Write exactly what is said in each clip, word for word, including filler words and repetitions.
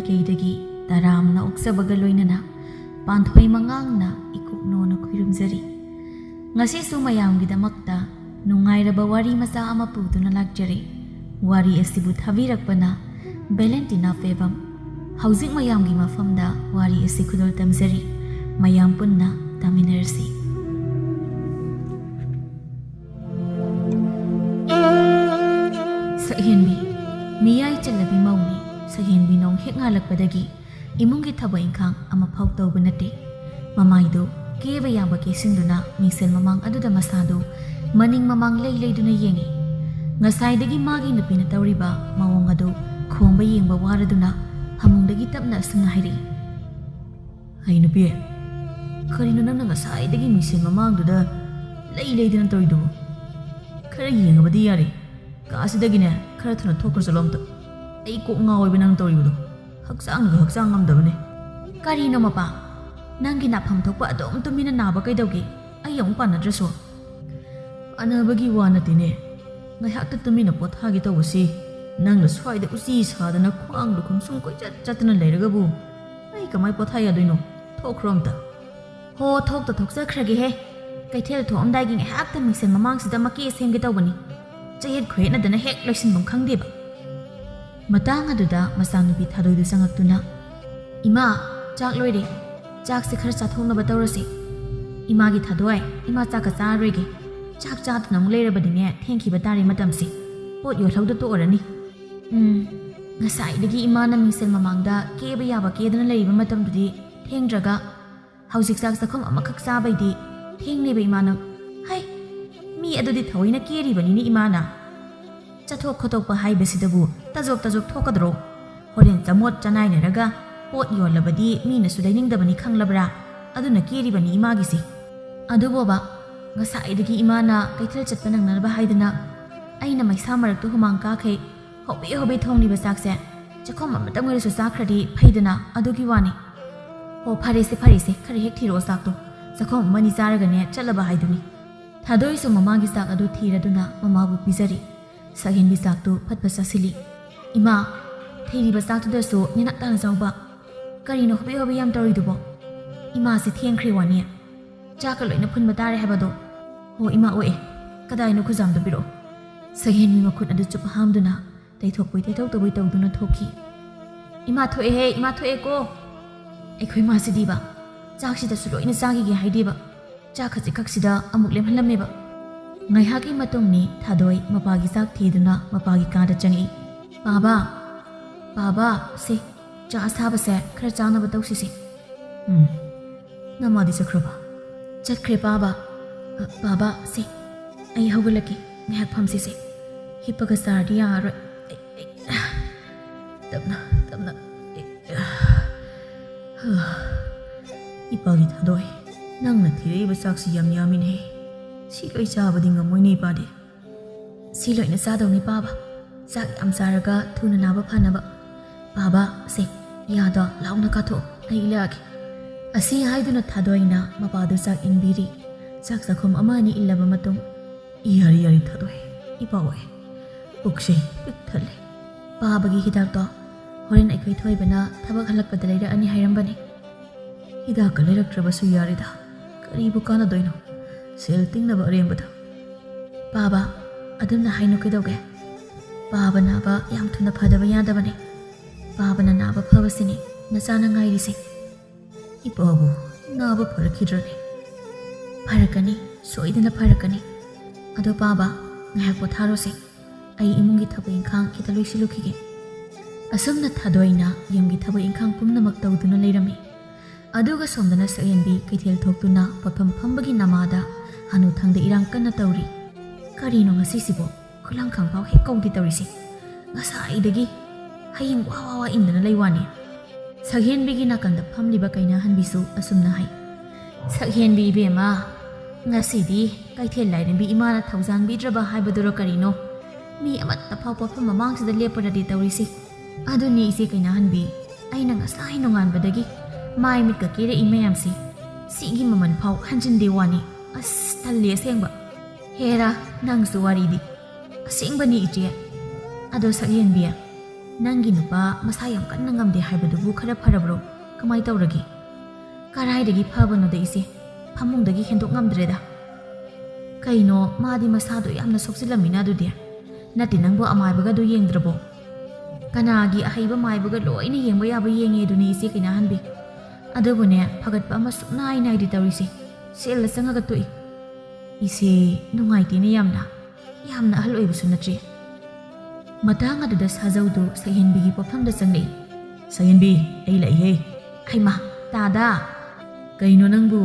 ꯀꯩꯗꯒꯤ ꯇꯔꯥꯝꯅ ꯑꯣꯛꯆꯕꯒ ꯂꯣꯏꯅꯅ ꯄꯥꯟꯊꯣꯏ ꯃꯉꯥꯡꯅ ꯏꯀꯨꯞꯅꯣꯅ ꯈꯨꯔꯨꯝꯖꯔꯤ꯫ ꯉꯁꯤꯁꯨ ꯃꯌꯥꯝꯒꯤꯗꯃꯛꯇ ꯅꯨꯡꯉꯥꯏꯔꯕ ꯋꯥꯔꯤ ꯃꯆꯥ ꯑꯃ ꯄꯨꯗꯨꯅ ꯂꯥꯛꯆꯔꯤ꯫ ꯋꯥꯔꯤ ꯑꯁꯤꯕꯨ ꯊꯥꯕꯤꯔꯛꯄꯅ ꯚꯦꯂꯦꯟꯇꯤꯅꯥ ꯐꯦꯕꯝ꯫ ꯍꯧꯖꯤꯛ ꯃꯌꯥꯝꯒꯤ ꯃꯐꯝꯗ ꯋꯥꯔꯤ ꯑꯁꯤ ꯈꯨꯗꯣꯜ ꯇꯝꯖꯔꯤ꯫ ꯃꯌꯥꯝ ꯄꯨꯟꯅ ꯇꯥꯃꯤꯟꯅꯔꯁꯤ꯫ ꯁꯛꯍꯦꯟꯕꯤ꯫ ꯃꯤꯌꯥꯏ ꯆꯜꯂꯕꯤ ꯃꯧꯅꯤ꯫ ꯁꯛꯍꯦꯟꯕꯤ ꯅꯣꯡ ꯍꯦꯛ ꯉꯥꯜꯂꯛꯄꯗꯒꯤ ꯏꯃꯨꯡꯒꯤ ꯊꯕꯛ ꯏꯪꯈꯥꯡ ꯑꯃꯐꯥꯎ ꯇꯧꯕ ꯅꯠꯇꯦ꯫ ꯃꯃꯥꯏꯗꯨ ꯀꯦꯕ ꯌꯥꯕ ꯀꯦꯁꯤꯟꯗꯨꯅ ꯃꯤꯡꯁꯦꯜ ꯃꯃꯥꯡ ꯑꯗꯨꯗ ꯃꯁꯥꯗꯨ ꯃꯅꯤꯡ ꯃꯃꯥꯡ ꯂꯩ ꯂꯩꯗꯨꯅ ꯌꯦꯡꯉꯤ꯫ ꯉꯁꯥꯏꯗꯒꯤ ꯃꯥꯒꯤ ꯅꯨꯄꯤꯅ ꯇꯧꯔꯤꯕ ꯃꯑꯣꯡ ꯑꯗꯨ ꯈꯣꯝꯕ ꯌꯦꯡꯕ ꯋꯥꯔꯗꯨꯅ ꯐꯃꯨꯡꯗꯒꯤ ꯇꯞꯅ ꯑꯁꯨꯝꯅ ꯍꯥꯏꯔꯛꯏ꯫ "ꯍꯩ ꯅꯨꯄꯤ, ꯀꯔꯤꯅꯣ ꯅꯪꯅ ꯉꯁꯥꯏꯗꯒꯤ ꯃꯤꯡꯁꯦꯜ ꯃꯃꯥꯡꯗꯨꯗ ꯂꯩ ꯂꯩꯗꯅ ꯇꯧꯔꯤꯗꯨꯕꯨ? ꯈꯔ ꯌꯦꯡꯉꯕꯗꯤ ꯌꯥꯔꯦ꯫ ꯀꯥꯁꯤꯗꯒꯤꯅꯦ ꯈꯔ ꯊꯨꯅ ꯊꯣꯛꯈ꯭ꯔ ꯆꯠꯂꯣ ꯑꯝꯇ꯫ ꯑꯩ ꯀꯣꯛ ꯉꯥꯎꯋꯦꯕ ꯅꯪ ꯇꯧꯔꯤꯕꯗꯣ꯫ ꯍꯛꯆꯥꯡꯅꯒ ꯍꯛꯆꯥꯡ ꯉꯝꯗꯕꯅꯦ꯫" "ꯀꯔꯤꯅꯣ ꯃꯄꯥ? ꯅꯪꯒꯤ ꯅꯥꯐꯝ ꯊꯣꯛꯄ ꯑꯗꯨꯝ ꯇꯨꯃꯤꯟꯅ ꯅꯥꯕ ꯀꯩꯗꯧꯒꯦ? ꯑꯩ ꯑꯃꯨꯛ ꯄꯥꯟꯅꯗ꯭ꯔꯁꯨ?" "ꯄꯥꯟꯅꯕꯒꯤ ꯋꯥ ꯅꯠꯇꯦꯅꯦ꯫ ꯉꯥꯏꯍꯥꯛꯇ ꯇꯨꯃꯤꯟꯅ ꯄꯣꯊꯥꯒꯦ ꯇꯧꯕꯁꯤ ꯅꯪꯅ ꯁ꯭ꯋꯥꯏꯗ ꯎꯆꯤ ꯁꯥꯗꯅ ꯈ꯭ꯋꯥꯡ ꯂꯨꯈꯨꯝ ꯁꯨꯝ ꯀꯣꯏꯆꯠ ꯆꯠꯇꯅ ꯂꯩꯔꯒꯕꯨ ꯑꯩ ꯀꯃꯥꯏ ꯄꯣꯊꯥ ꯌꯥꯗꯣꯏꯅꯣ? ꯊꯣꯛꯈ꯭ꯔꯣ ꯑꯝꯇ꯫" "ꯍꯣ, ꯊꯣꯛꯇ ꯊꯣꯛꯆꯈ꯭ꯔꯒꯦꯍꯦ꯫ ꯀꯩꯊꯦꯜ ꯊꯣꯛꯑꯝꯗꯥꯏꯒꯤ ꯉꯥꯏꯍꯥꯛꯇ ꯃꯤꯡꯁꯦꯜ ꯃꯃꯥꯡꯁꯤꯗ ꯃꯀꯦ ꯁꯦꯝꯒꯦ ꯇꯧꯕꯅꯤ꯫ ꯆꯌꯦꯠ ꯈꯣꯏꯌꯦꯠꯅꯗꯅ ꯍꯦꯛ ꯂꯣꯏꯁꯤꯟꯐꯝ ꯈꯪꯗꯦꯕ꯫" ꯃꯇꯥꯡ ꯑꯗꯨꯗ ꯃꯆꯥꯅꯨꯄꯤ ꯊꯥꯗꯣꯏꯗꯨ ꯆꯪꯉꯛꯇꯨꯅ, "ꯏꯃꯥ, ꯆꯥꯛ ꯂꯣꯏꯔꯦ꯫ ꯆꯥꯛꯁꯦ ꯈꯔ ꯆꯥꯊꯣꯛꯅꯕ ꯇꯧꯔꯁꯤ꯫ ꯏꯃꯥꯒꯤ ꯊꯥꯗꯣꯏ, ꯏꯃꯥ ꯆꯥꯛꯀ ꯆꯥꯔꯔꯣꯏꯒꯦ꯫ ꯆꯥꯛ ꯆꯥꯗꯅ ꯑꯃꯨꯛ ꯂꯩꯔꯕꯗꯤꯅꯦ ꯊꯦꯡꯈꯤꯕ ꯇꯥꯔꯦ ꯃꯇꯝꯁꯦ꯫ ꯄꯣꯠ ꯌꯣꯜꯍꯧꯗ ꯇꯣꯛꯑꯔꯅꯤ꯫" ꯎꯝ, ꯉꯁꯥꯏꯗꯒꯤ ꯏꯃꯥꯅ ꯃꯤꯡꯁꯦꯜ ꯃꯃꯥꯡꯗ ꯀꯦꯕ ꯌꯥꯕ ꯀꯦꯗꯅ ꯂꯩꯔꯤꯕ ꯃꯇꯝꯗꯨꯗꯤ ꯊꯦꯡꯗ꯭ꯔꯒ ꯍꯧꯖꯤꯛ ꯆꯥꯛ ꯆꯥꯛꯈꯨꯝ ꯑꯃꯈꯛ ꯆꯥꯕꯩꯗꯤ ꯊꯦꯡꯅꯦꯕ ꯏꯃꯥꯅ꯫ ꯍꯩ, ꯃꯤ ꯑꯗꯨꯗꯤ ꯊꯑꯣꯏꯅ ꯀꯦꯔꯤꯕꯅꯤꯅꯦ ꯏꯃꯥꯅ꯫ ꯆꯠꯊꯣꯛ ꯈꯣꯠꯇꯣꯛꯄ ꯍꯥꯏꯕꯁꯤꯗꯕꯨ ꯇꯖꯣꯞ ꯇꯖꯣꯞ ꯊꯣꯛꯀꯗ꯭ꯔꯣ? ꯍꯣꯔꯦꯟ ꯆꯃꯣꯠ ꯆꯅꯥꯏꯅꯔꯒ ꯄꯣꯠ ꯌꯣꯜꯂꯕꯗꯤ ꯃꯤꯅꯁꯨ ꯂꯩꯅꯤꯡꯗꯕꯅꯤ ꯈꯪꯂꯕ꯭ꯔꯥ? ꯑꯗꯨꯅ ꯀꯦꯔꯤꯕꯅꯤ ꯏꯃꯥꯒꯤꯁꯦ꯫ ꯑꯗꯨꯕꯣꯕ, ꯉꯁꯥꯏꯗꯒꯤ ꯏꯃꯥꯅ ꯀꯩꯊꯦꯜ ꯆꯠꯄ ꯅꯪꯅꯅꯕ ꯍꯥꯏꯗꯅ ꯑꯩꯅ ꯃꯩꯁꯥ ꯃꯔꯛꯇ ꯍꯨꯃꯥꯡ ꯀꯥꯈꯩ ꯍꯣꯕꯦ ꯍꯣꯕꯦ ꯊꯣꯡꯂꯤꯕ ꯆꯥꯛꯁꯦ ꯆꯥꯛꯈꯨꯝ ꯑꯃꯇꯪ ꯑꯣꯏꯔꯁꯨ ꯆꯥꯈ꯭ꯔꯗꯤ ꯐꯩꯗꯅ, ꯑꯗꯨꯒꯤ ꯋꯥꯅꯤ꯫ ꯍꯣ, ꯐꯔꯦꯁꯦ, ꯐꯔꯦꯁꯦ, ꯈꯔ ꯍꯦꯛ ꯊꯤꯔꯛꯑꯣ ꯆꯥꯛꯇꯣ꯫ ꯆꯥꯛꯈꯨꯝ ꯑꯃꯅꯤ ꯆꯥꯔꯒꯅꯦ ꯆꯠꯂꯕ ꯍꯥꯏꯗꯨꯅꯤ꯫ ꯊꯥꯗꯣꯏꯁꯨ ꯃꯃꯥꯒꯤ ꯆꯥꯛ ꯑꯗꯨ ꯊꯤꯔꯗꯨꯅ ꯃꯃꯥꯕꯨ ꯄꯤꯖꯔꯤ꯫ ꯁꯛꯍꯦꯟꯕꯤ ꯆꯥꯛꯇꯨ ꯐꯠ ꯐꯠ ꯆꯥꯁꯤꯜꯂꯤ꯫ "ꯏꯃꯥ, ꯊꯤꯔꯤꯕ ꯆꯥꯛꯇꯨꯗꯁꯨ ꯅꯦꯅꯥꯛ ꯇꯥꯅ ꯆꯥꯎꯕ꯫ ꯀꯔꯤꯅꯣ ꯍꯣꯕꯦ ꯍꯣꯕꯦ ꯌꯥꯝ ꯇꯧꯔꯤꯗꯨꯕꯣ? ꯏꯃꯥꯁꯤ ꯊꯦꯡꯈ꯭ꯔꯦ ꯋꯥꯅꯤ꯫ ꯆꯥꯛꯀ ꯂꯣꯏꯅ ꯐꯨꯟꯕ ꯇꯥꯔꯦ ꯍꯥꯏꯕꯗꯣ꯫ ꯍꯣ ꯏꯃꯥ ꯑꯣꯛꯑꯦ, ꯀꯗꯥꯏꯅꯣ ꯈꯨꯖꯥꯝꯗꯣ ꯄꯤꯔꯛꯑꯣ꯫ ꯁꯛꯍꯦꯟꯕꯤ ꯃꯈꯨꯠ ꯑꯗꯨ ꯆꯨꯞ ꯍꯥꯝꯗꯨꯅ ꯇꯩꯊꯣꯛꯄꯣꯏ ꯇꯩꯊꯣꯛꯇꯕꯣꯏ ꯇꯧꯗꯨꯅ ꯊꯣꯛꯈꯤ꯫ ꯏꯃꯥ ꯊꯣꯛꯑꯦꯍꯦ, ꯏꯃꯥ ꯊꯣꯛꯑꯦꯀꯣ꯫ ꯑꯩꯈꯣꯏ ꯃꯥꯁꯤꯗꯤꯕ ꯆꯥꯛꯁꯤꯗꯁꯨ ꯂꯣꯏꯅ ꯆꯥꯈꯤꯒꯦ ꯍꯥꯏꯗꯦꯕ꯫ ꯆꯥꯛ ꯈꯖꯤꯛꯈꯛꯁꯤꯗ ꯑꯃꯨꯛ ꯂꯦꯝꯍꯜꯂꯝꯃꯦꯕ꯫ ꯉꯥꯏꯍꯥꯛꯀꯤ ꯃꯇꯨꯡꯅꯤ ꯊꯥꯗꯣꯏ ꯃꯄꯥꯒꯤ ꯆꯥꯛ ꯊꯤꯗꯨꯅ ꯃꯄꯥꯒꯤ ꯀꯥꯗ ꯆꯪꯉꯛꯏ꯫ "ꯄꯥꯕ, ꯄꯥꯕ, ꯁꯦ, ꯆꯥ ꯑꯁꯥꯕꯁꯦ ꯈꯔ ꯆꯥꯅꯕ ꯇꯧꯁꯤꯁꯦ꯫" "ꯎꯝ, ꯅꯃꯥꯗꯤ ꯆꯠꯈ꯭ꯔꯕ?" "ꯆꯠꯈ꯭ꯔꯦ ꯄꯥꯕ꯫ ꯑ, ꯄꯥꯕ, ꯁꯦ, ꯑꯩ ꯍꯧꯒꯠꯂꯛꯀꯦ, ꯉꯥꯏꯍꯥꯛ ꯐꯝꯁꯤꯁꯦ꯫ ꯍꯤꯞꯄꯒ ꯆꯥꯔꯗꯤ ꯌꯥꯔꯔꯣꯏ꯫ ꯑꯩ, ꯑꯩ, ꯇꯞꯅ, ꯇꯞꯅ꯫ ꯑꯩ, ꯍꯥ꯫ ꯏꯄꯥꯒꯤ ꯊꯥꯗꯣꯏ, ꯅꯪꯅ ꯊꯤꯔꯛꯏꯕ ꯆꯥꯛꯁꯤ ꯌꯥꯝ ꯌꯥꯝꯃꯤꯅꯦ꯫ ꯁꯤ ꯂꯣꯏ ꯆꯥꯕꯗꯤ ꯉꯝꯃꯣꯏꯅꯦ ꯏꯄꯥꯗꯤ꯫" "ꯁꯤ ꯂꯣꯏꯅ ꯆꯥꯗꯧꯅꯤ ꯄꯥꯕ꯫ ꯆꯥꯛ ꯌꯥꯝ ꯆꯥꯔꯒ ꯊꯨꯅ ꯅꯥꯕ ꯐꯅꯕ꯫ ꯄꯥꯕ, ꯁꯦ, ꯌꯥꯗꯣ ꯂꯥꯎꯅ ꯀꯥꯊꯣꯛꯑꯣ, ꯑꯩ ꯏꯜꯂꯛꯑꯒꯦ꯫" ꯑꯁꯤ ꯍꯥꯏꯗꯨꯅ ꯊꯥꯗꯣꯏꯅ ꯃꯄꯥꯗꯨ ꯆꯥꯛ ꯏꯟꯕꯤꯔꯤ꯫ ꯆꯥꯛ ꯆꯥꯛꯈꯨꯝ ꯑꯃ ꯑꯅꯤ ꯏꯜꯂꯕ ꯃꯇꯨꯡ, "ꯌꯥꯔꯦ, ꯌꯥꯔꯦ ꯊꯥꯗꯣꯏ, ꯏꯄꯥ ꯑꯣꯛꯑꯦ꯫ ꯄꯨꯛꯁꯦ ꯄꯤꯛ ꯊꯜꯂꯦ꯫ ꯄꯥꯕꯒꯤ ꯍꯤꯗꯥꯛꯇꯣ ꯍꯣꯔꯦꯟ ꯑꯩꯈꯣꯏ ꯊꯣꯏꯕꯅ ꯊꯕꯛ ꯍꯜꯂꯛꯄꯗ ꯂꯩꯔꯛꯑꯅꯤ ꯍꯥꯏꯔꯝꯕꯅꯦ꯫ ꯍꯤꯗꯥꯛꯀ ꯂꯩꯔꯛꯇ꯭ꯔꯕꯁꯨ ꯌꯥꯔꯦꯗ꯫ ꯀꯔꯤꯕꯨ ꯀꯥꯟꯅꯗꯣꯏꯅꯣ ꯁꯦꯜ ꯇꯤꯡꯅꯕ ꯑꯔꯦꯝꯕꯗ?" "ꯄꯥꯕ, ꯑꯗꯨꯝꯅ ꯍꯥꯏꯅꯨ ꯀꯩꯗꯧꯒꯦ? ꯄꯥꯕ ꯅꯥꯕ ꯌꯥꯝ ꯊꯨꯅ ꯐꯗꯕ ꯌꯥꯗꯕꯅꯦ꯫ ꯄꯥꯕꯅ ꯅꯥꯕ ꯐꯕꯁꯤꯅꯤ ꯅꯆꯥꯅ ꯉꯥꯏꯔꯤꯁꯦ꯫" "ꯏꯄꯥꯕꯨ ꯅꯥꯕ ꯐꯔꯛꯈꯤꯗ꯭ꯔꯅꯦ?" "ꯐꯔꯛꯀꯅꯤ, ꯁꯣꯏꯗꯅ ꯐꯔꯛꯀꯅꯤ꯫ ꯑꯗꯣ ꯄꯥꯕ, ꯉꯥꯏꯍꯥꯛ ꯄꯣꯊꯥꯔꯣꯁꯦ꯫ ꯑꯩ ꯏꯃꯨꯡꯒꯤ ꯊꯕꯛ ꯏꯪꯈꯥꯡ ꯈꯤꯇ ꯂꯣꯏꯁꯤꯜꯂꯨꯈꯤꯒꯦ꯫" ꯑꯁꯨꯝꯅ ꯊꯥꯗꯣꯏꯅ ꯌꯨꯝꯒꯤ ꯊꯕꯛ ꯏꯪꯈꯥꯡ ꯄꯨꯝꯅꯃꯛ ꯇꯧꯗꯨꯅ ꯂꯩꯔꯝꯃꯤ꯫ ꯑꯗꯨꯒ ꯁꯣꯝꯗꯅ ꯁꯛꯍꯦꯟꯕꯤ ꯀꯩꯊꯦꯜ ꯊꯣꯛꯇꯨꯅ ꯄꯣꯠꯐꯝ ꯐꯝꯕꯒꯤ ꯅꯃꯥꯗ ꯍꯅꯨꯊꯪꯗ ꯏꯔꯥꯡ ꯀꯟꯅ ꯇꯧꯔꯤ꯫ "ꯀꯔꯤꯅꯣ ꯉꯁꯤꯁꯤꯕꯣ? ꯈꯨꯂꯪ ꯈꯥꯡꯐꯥꯎ ꯍꯦꯛ ꯀꯧꯗꯦ ꯇꯧꯔꯤꯁꯦ꯫ ꯉꯁꯥꯏꯗꯒꯤ ꯍꯌꯤꯡ ꯋꯥ ꯋꯥ ꯋꯥ ꯏꯟꯗꯅ ꯂꯩ ꯋꯥꯅꯤ꯫" ꯁꯛꯍꯦꯟꯕꯤꯒꯤ ꯅꯥꯀꯟꯗ ꯐꯝꯂꯤꯕ ꯀꯩꯅꯥꯍꯟꯕꯤꯁꯨ ꯑꯁꯨꯝꯅ ꯍꯥꯏ꯫ "ꯁꯛꯍꯦꯟꯕꯤ ꯏꯕꯦꯝꯃ, ꯉꯁꯤꯗꯤ ꯀꯩꯊꯦꯜ ꯂꯥꯏꯔꯦꯝꯕꯤ ꯏꯃꯥꯅ ꯊꯧꯖꯥꯟꯕꯤꯗ꯭ꯔꯕ ꯍꯥꯏꯕꯗꯨꯔ ꯀꯔꯤꯅꯣ? ꯃꯤ ꯑꯃꯠꯇ ꯐꯥꯎ ꯄꯣꯠꯐꯝ ꯃꯃꯥꯡꯁꯤꯗ ꯂꯦꯞꯄꯔꯗꯤ ꯇꯧꯔꯤꯁꯤ꯫ ꯑꯗꯨꯅꯤ ꯏꯆꯦ ꯀꯩꯅꯥꯍꯟꯕꯤ, ꯑꯩꯅ ꯉꯁꯥꯏ ꯅꯣꯡꯉꯥꯟꯕꯗꯒꯤ ꯃꯥꯏ ꯃꯤꯠꯀ ꯀꯦꯔꯛꯏ ꯃꯌꯥꯝꯁꯤ꯫ ꯁꯤꯒꯤ ꯃꯃꯜ ꯐꯥꯎ ꯍꯟꯖꯤꯟꯗꯦ ꯋꯥꯅꯤ꯫ ꯑꯁ, ꯇꯜꯂꯤ ꯑꯁꯦꯡꯕ꯫" "ꯍꯦꯔꯥ, ꯅꯪꯁꯨ ꯋꯥꯔꯤꯗꯤ꯫ ꯑꯁꯦꯡꯕꯅꯤ ꯏꯆꯦ꯫ ꯑꯗꯣ ꯁꯛꯍꯦꯟꯕꯤ, ꯅꯪꯒꯤ ꯅꯨꯄꯥ ꯃꯁꯥ ꯌꯥꯝ ꯀꯟꯅ ꯉꯝꯗꯦ ꯍꯥꯏꯕꯗꯨꯕꯨ ꯈꯔ ꯐꯔꯕ꯭ꯔꯣ? ꯀꯃꯥꯏ ꯇꯧꯔꯒꯦ? ꯀꯔꯥꯏꯗꯒꯤ ꯐꯕꯅꯣꯗ ꯏꯆꯦ, ꯐꯃꯨꯡꯗꯒꯤ ꯍꯦꯟꯗꯣꯛ ꯉꯝꯗ꯭ꯔꯦꯗ꯫ ꯀꯩꯅꯣ, ꯃꯥꯗꯤ ꯃꯁꯥꯗꯣ ꯌꯥꯝꯅ ꯁꯣꯛꯆꯤꯜꯂꯝꯃꯤꯅ ꯑꯗꯨꯗꯤ꯫ ꯅꯠꯇꯦ, ꯅꯪꯕꯨ ꯑꯃꯥꯏꯕꯒꯗꯨ ꯌꯦꯡꯗ꯭ꯔꯕꯣ? ꯀꯅꯥꯒꯤ ꯑꯍꯩꯕ ꯃꯥꯏꯕꯒ ꯂꯣꯏꯅ ꯌꯦꯡꯕ ꯌꯥꯕ ꯌꯦꯡꯉꯦ ꯑꯗꯨꯅꯤ ꯏꯆꯦ ꯀꯩꯅꯥꯍꯟꯕꯤ꯫ ꯑꯗꯨꯕꯨꯅꯦ, ꯐꯒꯠꯄ ꯑꯃ ꯁꯨꯛꯅꯥꯏ ꯅꯥꯏꯗꯦ ꯇꯧꯔꯤꯁꯦ꯫ ꯁꯦꯜꯗ ꯆꯪꯉꯒ ꯇꯣꯛꯏ꯫ ꯏꯆꯦ, ꯅꯨꯡꯉꯥꯏꯇꯦꯅꯦ ꯌꯥꯝꯅ꯫ ꯌꯥꯝꯅ ꯑꯍꯜ ꯑꯣꯏꯕꯁꯨ ꯅꯠꯇ꯭ꯔꯤ꯫ ꯃꯇꯥꯡ ꯑꯗꯨꯗ ꯁꯥꯖꯧꯗꯨ ꯁꯛꯍꯦꯟꯕꯤꯒꯤ ꯄꯣꯠꯐꯝꯗ ꯆꯪꯂꯛꯏ꯫ "ꯁꯛꯍꯦꯟꯕꯤ, ꯑꯩ ꯂꯥꯛꯏꯍꯦ!" "ꯍꯩꯃꯥ, ꯇꯥꯗ!" "ꯀꯩꯅꯣ ꯅꯪꯕꯨ?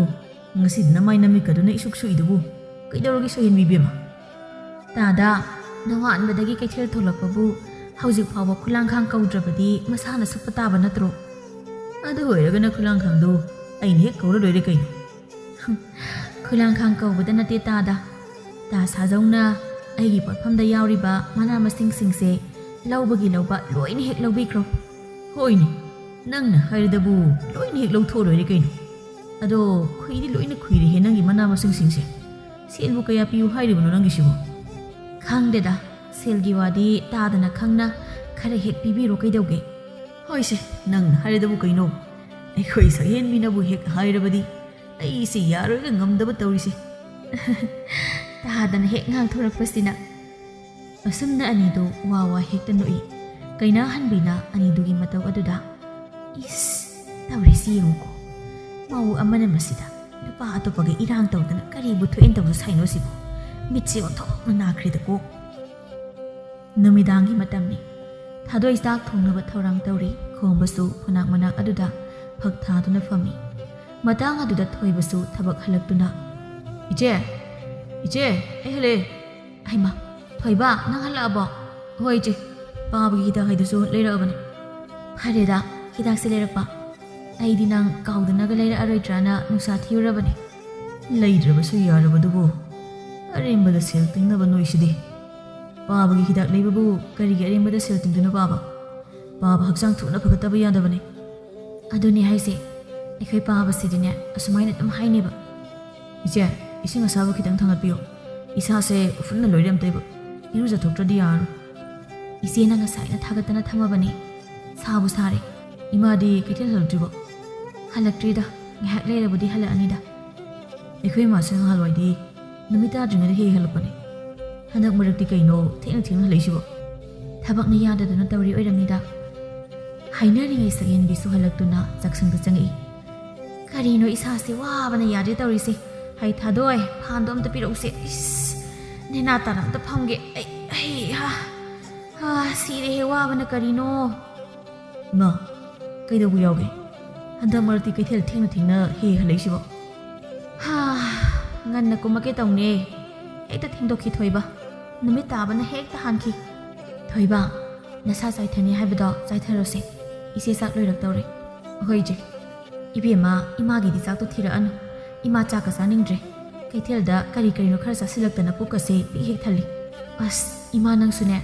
ꯉꯁꯤꯗꯤ ꯅꯃꯥꯏ ꯅꯃꯤꯠꯀꯗꯨꯅ ꯏꯁꯨꯛ ꯁꯨꯛꯏꯗꯨꯕꯨ? ꯀꯩꯗꯧꯔꯒꯦ ꯁꯛꯍꯦꯟꯕꯤ ꯏꯕꯦꯝꯃ?" "ꯇꯥꯗ, ꯅꯣꯡꯉꯥꯟꯕꯗꯒꯤ ꯀꯩꯊꯦꯜ ꯊꯣꯛꯂꯛꯄꯕꯨ ꯍꯧꯖꯤꯛ ꯐꯥꯎꯕ ꯈꯨꯂꯥꯡꯈꯥꯡ ꯀꯧꯗ꯭ꯔꯕꯗꯤ ꯃꯁꯥꯅ ꯁꯨꯞꯄ ꯇꯥꯕ ꯅꯠꯇ꯭ꯔꯣ?" "ꯑꯗꯨ ꯑꯣꯏꯔꯒꯅ ꯈꯨꯂꯥꯡꯈꯥꯡꯗꯣ ꯑꯩꯅ ꯍꯦꯛ ꯀꯧꯔ ꯂꯣꯏꯔꯦ ꯀꯩꯅꯣ?" "ꯈꯨꯂꯥꯡꯈꯥꯡ ꯀꯧꯕꯗ ꯅꯠꯇꯦ ꯇꯥꯗ꯫ ꯇꯥ ꯁꯥꯖꯧꯅ ꯑꯩꯒꯤ ꯄꯣꯠꯐꯝꯗ ꯌꯥꯎꯔꯤꯕ ꯃꯅꯥ ꯃꯁꯤꯡꯁꯤꯡꯁꯦ ꯂꯧꯕꯒꯤ ꯂꯧꯕ ꯂꯣꯏꯅ ꯍꯦꯛ ꯂꯧꯕꯤꯈ꯭ꯔꯣ꯫" "ꯍꯣꯏꯅꯦ, ꯅꯪꯅ ꯍꯥꯏꯔꯗꯕꯨ ꯂꯣꯏꯅ ꯍꯦꯛ ꯂꯧꯊꯣꯛꯑ ꯂꯣꯏꯔꯦ ꯀꯩꯅꯣ꯫ ꯑꯗꯣ ꯈꯨꯏꯗꯤ ꯂꯣꯏꯅ ꯈꯨꯏꯔꯦꯍꯦ ꯅꯪꯒꯤ ꯃꯅꯥ ꯃꯁꯤꯡꯁꯤꯡꯁꯦ꯫ ꯁꯦꯜꯕꯨ ꯀꯌꯥ ꯄꯤꯌꯨ ꯍꯥꯏꯔꯤꯕꯅꯣ ꯅꯪꯒꯤꯁꯤꯕꯣ?" "ꯈꯪꯗꯦꯗ, ꯁꯦꯜꯒꯤ ꯋꯥꯗꯤ ꯇꯥꯗꯅ ꯈꯪꯅ ꯈꯔ ꯍꯦꯛ ꯄꯤꯕꯤꯔꯣ ꯀꯩꯗꯧꯒꯦ?" "ꯍꯣꯏꯁꯦ, ꯅꯪꯅ ꯍꯥꯏꯔꯗꯕꯨ ꯀꯩꯅꯣ? ꯑꯩꯈꯣꯏ ꯁꯛꯍꯦꯟꯕꯤꯅꯕꯨ ꯍꯦꯛ ꯍꯥꯏꯔꯕꯗꯤ ꯑꯩꯁꯦ ꯌꯥꯔꯣꯏꯒ ꯉꯝꯗꯕ ꯇꯧꯔꯤꯁꯦ꯫" ꯇꯥꯗꯅ ꯍꯦꯛ ꯉꯥꯡꯊꯣꯔꯛꯄꯁꯤꯅ꯫ ꯑꯁꯨꯝꯅ ꯑꯅꯤꯗꯨ ꯋꯥ ꯋꯥ ꯍꯦꯛꯇ ꯅꯣꯛꯏ꯫ ꯀꯩꯅꯥꯍꯟꯕꯤꯅ ꯑꯅꯤꯗꯨꯒꯤ ꯃꯇꯧ ꯑꯗꯨꯗ, "ꯏꯁ, ꯇꯧꯔꯤꯁꯤ ꯌꯦꯡꯉꯨꯀꯣ꯫ ꯃꯧ ꯑꯃꯅ ꯃꯁꯤꯗ ꯅꯨꯄꯥ ꯑꯇꯣꯞꯄꯒ ꯏꯔꯥꯡ ꯇꯧꯗꯅ ꯀꯔꯤꯕꯨ ꯊꯣꯛꯏꯅ ꯇꯧꯕ ꯁꯥꯏꯅꯣ ꯁꯤꯕꯨ? ꯃꯤꯠꯁꯦ ꯑꯣꯟꯊꯣꯛꯅ ꯅꯥꯈ꯭ꯔꯦꯗꯀꯣ꯫" ꯅꯨꯃꯤꯗꯥꯡꯒꯤ ꯃꯇꯝꯅꯤ꯫ ꯊꯥꯗꯣꯏ ꯆꯥꯛ ꯊꯣꯡꯅꯕ ꯊꯧꯔꯥꯡ ꯇꯧꯔꯤ꯫ ꯈꯣꯝꯕꯁꯨ ꯈꯨꯅꯥꯛ ꯃꯅꯥꯛ ꯑꯗꯨꯗ ꯐꯛ ꯊꯥꯗꯨꯅ ꯐꯝꯃꯤ꯫ ꯃꯇꯥꯡ ꯑꯗꯨꯗ ꯊꯣꯏꯕꯁꯨ ꯊꯕꯛ ꯍꯜꯂꯛꯇꯨꯅ, "ꯏꯆꯦ, ꯏꯆꯦ, ꯑꯩ ꯍꯜꯂꯛꯑꯦ꯫" "ꯍꯩꯃꯥ, ꯊꯣꯏꯕ, ꯅꯪ ꯍꯜꯂꯛꯑꯕꯣ?" "ꯍꯣꯏ ꯏꯆꯦ, ꯄꯥꯕꯒꯤ ꯍꯤꯗꯥꯛ ꯍꯩꯗꯨꯁꯨ ꯂꯩꯔꯛꯑꯕꯅꯦ꯫" "ꯐꯔꯦꯗ, ꯍꯤꯗꯥꯛꯁꯦ ꯂꯩꯔꯛꯄ꯫ ꯑꯩꯗꯤ ꯅꯪ ꯀꯥꯎꯗꯅꯒ ꯂꯩꯔꯛꯑꯔꯣꯏꯗ꯭ꯔꯥꯅ ꯅꯨꯡꯁꯥ ꯊꯤꯔꯨꯔꯕꯅꯦ꯫" "ꯂꯩꯗ꯭ꯔꯕꯁꯨ ꯌꯥꯔꯕꯗꯨꯕꯨ, ꯑꯔꯦꯝꯕꯗ ꯁꯦꯜ ꯇꯤꯡꯅꯕ ꯅꯣꯏꯁꯤꯗꯤ꯫ ꯄꯥꯕꯒꯤ ꯍꯤꯗꯥꯛ ꯂꯩꯕꯕꯨ ꯀꯔꯤꯒꯤ ꯑꯔꯦꯝꯕꯗ ꯁꯦꯜ ꯇꯤꯡꯗꯣꯏꯅꯣ ꯄꯥꯕ? ꯄꯥꯕ ꯍꯛꯆꯥꯡ ꯊꯨꯅ ꯐꯒꯠꯇꯕ ꯌꯥꯗꯕꯅꯦ꯫" "ꯑꯗꯨꯅꯤ ꯍꯥꯏꯁꯦ, ꯑꯩꯈꯣꯏ ꯄꯥꯕꯁꯤꯗꯤꯅꯦ ꯑꯁꯨꯃꯥꯏꯅ ꯑꯗꯨꯝ ꯍꯥꯏꯅꯦꯕ꯫" "ꯏꯆꯦ, ꯏꯁꯤꯡ ꯑꯁꯥꯕ ꯈꯤꯇꯪ ꯊꯥꯡꯒꯠꯄꯤꯌꯣ꯫ ꯏꯁꯥꯁꯦ ꯎꯐꯨꯟꯅ ꯂꯣꯏꯔꯦ ꯑꯝꯇ ꯏꯕ꯫ ꯏꯔꯨꯖꯊꯣꯛꯇ꯭ꯔꯗꯤ ꯌꯥꯔꯔꯣꯏ꯫" ꯏꯆꯦꯅ ꯉꯁꯥꯏꯅ ꯊꯥꯒꯠꯇꯅ ꯊꯝꯃꯕꯅꯦ꯫ ꯁꯥꯕꯨ ꯁꯥꯔꯦ꯫ ꯏꯃꯥꯗꯤ ꯀꯩꯊꯦꯜ ꯍꯜꯂꯛꯇ꯭ꯔꯤꯕꯣ? ꯍꯜꯂꯛꯇ꯭ꯔꯤꯗ꯫ ꯉꯥꯏꯍꯥꯛ ꯂꯩꯔꯕꯨꯗꯤ ꯍꯜꯂꯛꯑꯅꯤꯗ꯫ ꯑꯩꯈꯣꯏ ꯏꯃꯥꯁꯨ ꯅꯍꯥꯟꯋꯥꯏꯗꯤ ꯅꯨꯃꯤꯠ ꯇꯥꯗ꯭ꯔꯤꯉꯩꯗ ꯍꯦꯛ ꯍꯦꯛ ꯍꯜꯂꯛꯄꯅꯦ꯫ ꯍꯟꯗꯛ ꯃꯔꯛꯇꯤ ꯀꯩꯅꯣ ꯊꯦꯡꯅ ꯊꯦꯡꯅ ꯍꯜꯂꯛꯏꯁꯤꯕꯣ? ꯊꯕꯛꯅ ꯌꯥꯗꯗꯅ ꯇꯧꯔꯤ ꯑꯣꯏꯔꯝꯅꯤꯗ꯫ ꯍꯥꯏꯅꯔꯤꯉꯩ ꯁꯛꯍꯦꯟꯕꯤꯁꯨ ꯍꯜꯂꯛꯇꯨꯅ ꯆꯥꯛꯁꯪꯗ ꯆꯪꯉꯛꯏ꯫ ꯀꯔꯤꯅꯣ ꯏꯁꯥꯁꯦ ꯋꯥꯕꯅ ꯌꯥꯗ꯭ꯔꯦ ꯇꯧꯔꯤꯁꯦ꯫ ꯍꯩ ꯊꯥꯗꯣꯏ, ꯐꯥꯟꯗꯣ ꯑꯝꯇ ꯄꯤꯔꯛꯎꯁꯦ꯫ ꯏꯁ, ꯅꯦꯅꯥ ꯇꯥꯅ ꯑꯝꯇ ꯐꯝꯒꯦ꯫ ꯑꯩ, ꯑꯩ, ꯍꯥ, ꯍꯥ, ꯁꯤꯔꯦꯍꯦ ꯋꯥꯕꯅ ꯀꯔꯤꯅꯣ꯫ ꯏꯃꯥ, ꯀꯩꯗꯧꯕ ꯌꯥꯎꯒꯦ? ꯍꯟꯗꯛ ꯃꯔꯛꯇꯤ ꯀꯩꯊꯦꯜ ꯊꯦꯡꯅ ꯊꯦꯡꯅ ꯍꯦꯛ ꯍꯜꯂꯛꯏꯁꯤꯕꯣ? ꯍꯥ, ꯉꯟꯅ ꯀꯨꯝꯃꯛꯀꯦ ꯇꯧꯅꯦ꯫ ꯍꯦꯛꯇ ꯊꯦꯡꯗꯣꯛꯈꯤ ꯊꯣꯏꯕ꯫ ꯅꯨꯃꯤꯠ ꯇꯥꯕꯅ ꯍꯦꯛꯇ ꯍꯥꯟꯈꯤ꯫ ꯊꯣꯏꯕ, ꯅꯁꯥ ꯆꯥꯏꯊꯅꯤ ꯍꯥꯏꯕꯗꯣ ꯆꯥꯏꯊꯔꯣꯁꯦ꯫ ꯏꯆꯦ ꯆꯥꯛ ꯂꯣꯏꯔꯛꯇꯧꯔꯦ꯫ ꯍꯣꯏ ꯏꯆꯦ꯫ ꯏꯕꯦꯝꯃ, ꯏꯃꯥꯒꯤꯗꯤ ꯆꯥꯛꯇꯣ ꯊꯤꯔꯛꯑꯅꯨ꯫ ꯏꯃꯥ ꯆꯥꯛꯀ ꯆꯥꯅꯤꯡꯗ꯭ꯔꯦ꯫ ꯀꯩꯊꯦꯜꯗ ꯀꯔꯤ ꯀꯔꯤꯅꯣ ꯈꯔ ꯆꯥꯁꯤꯜꯂꯛꯇꯅ ꯄꯨꯛꯀꯁꯦ ꯄꯤꯛ ꯍꯦꯛ ꯊꯜꯂꯤ꯫ ꯑꯁ, ꯏꯃꯥ ꯅꯪꯁꯨꯅꯦ꯫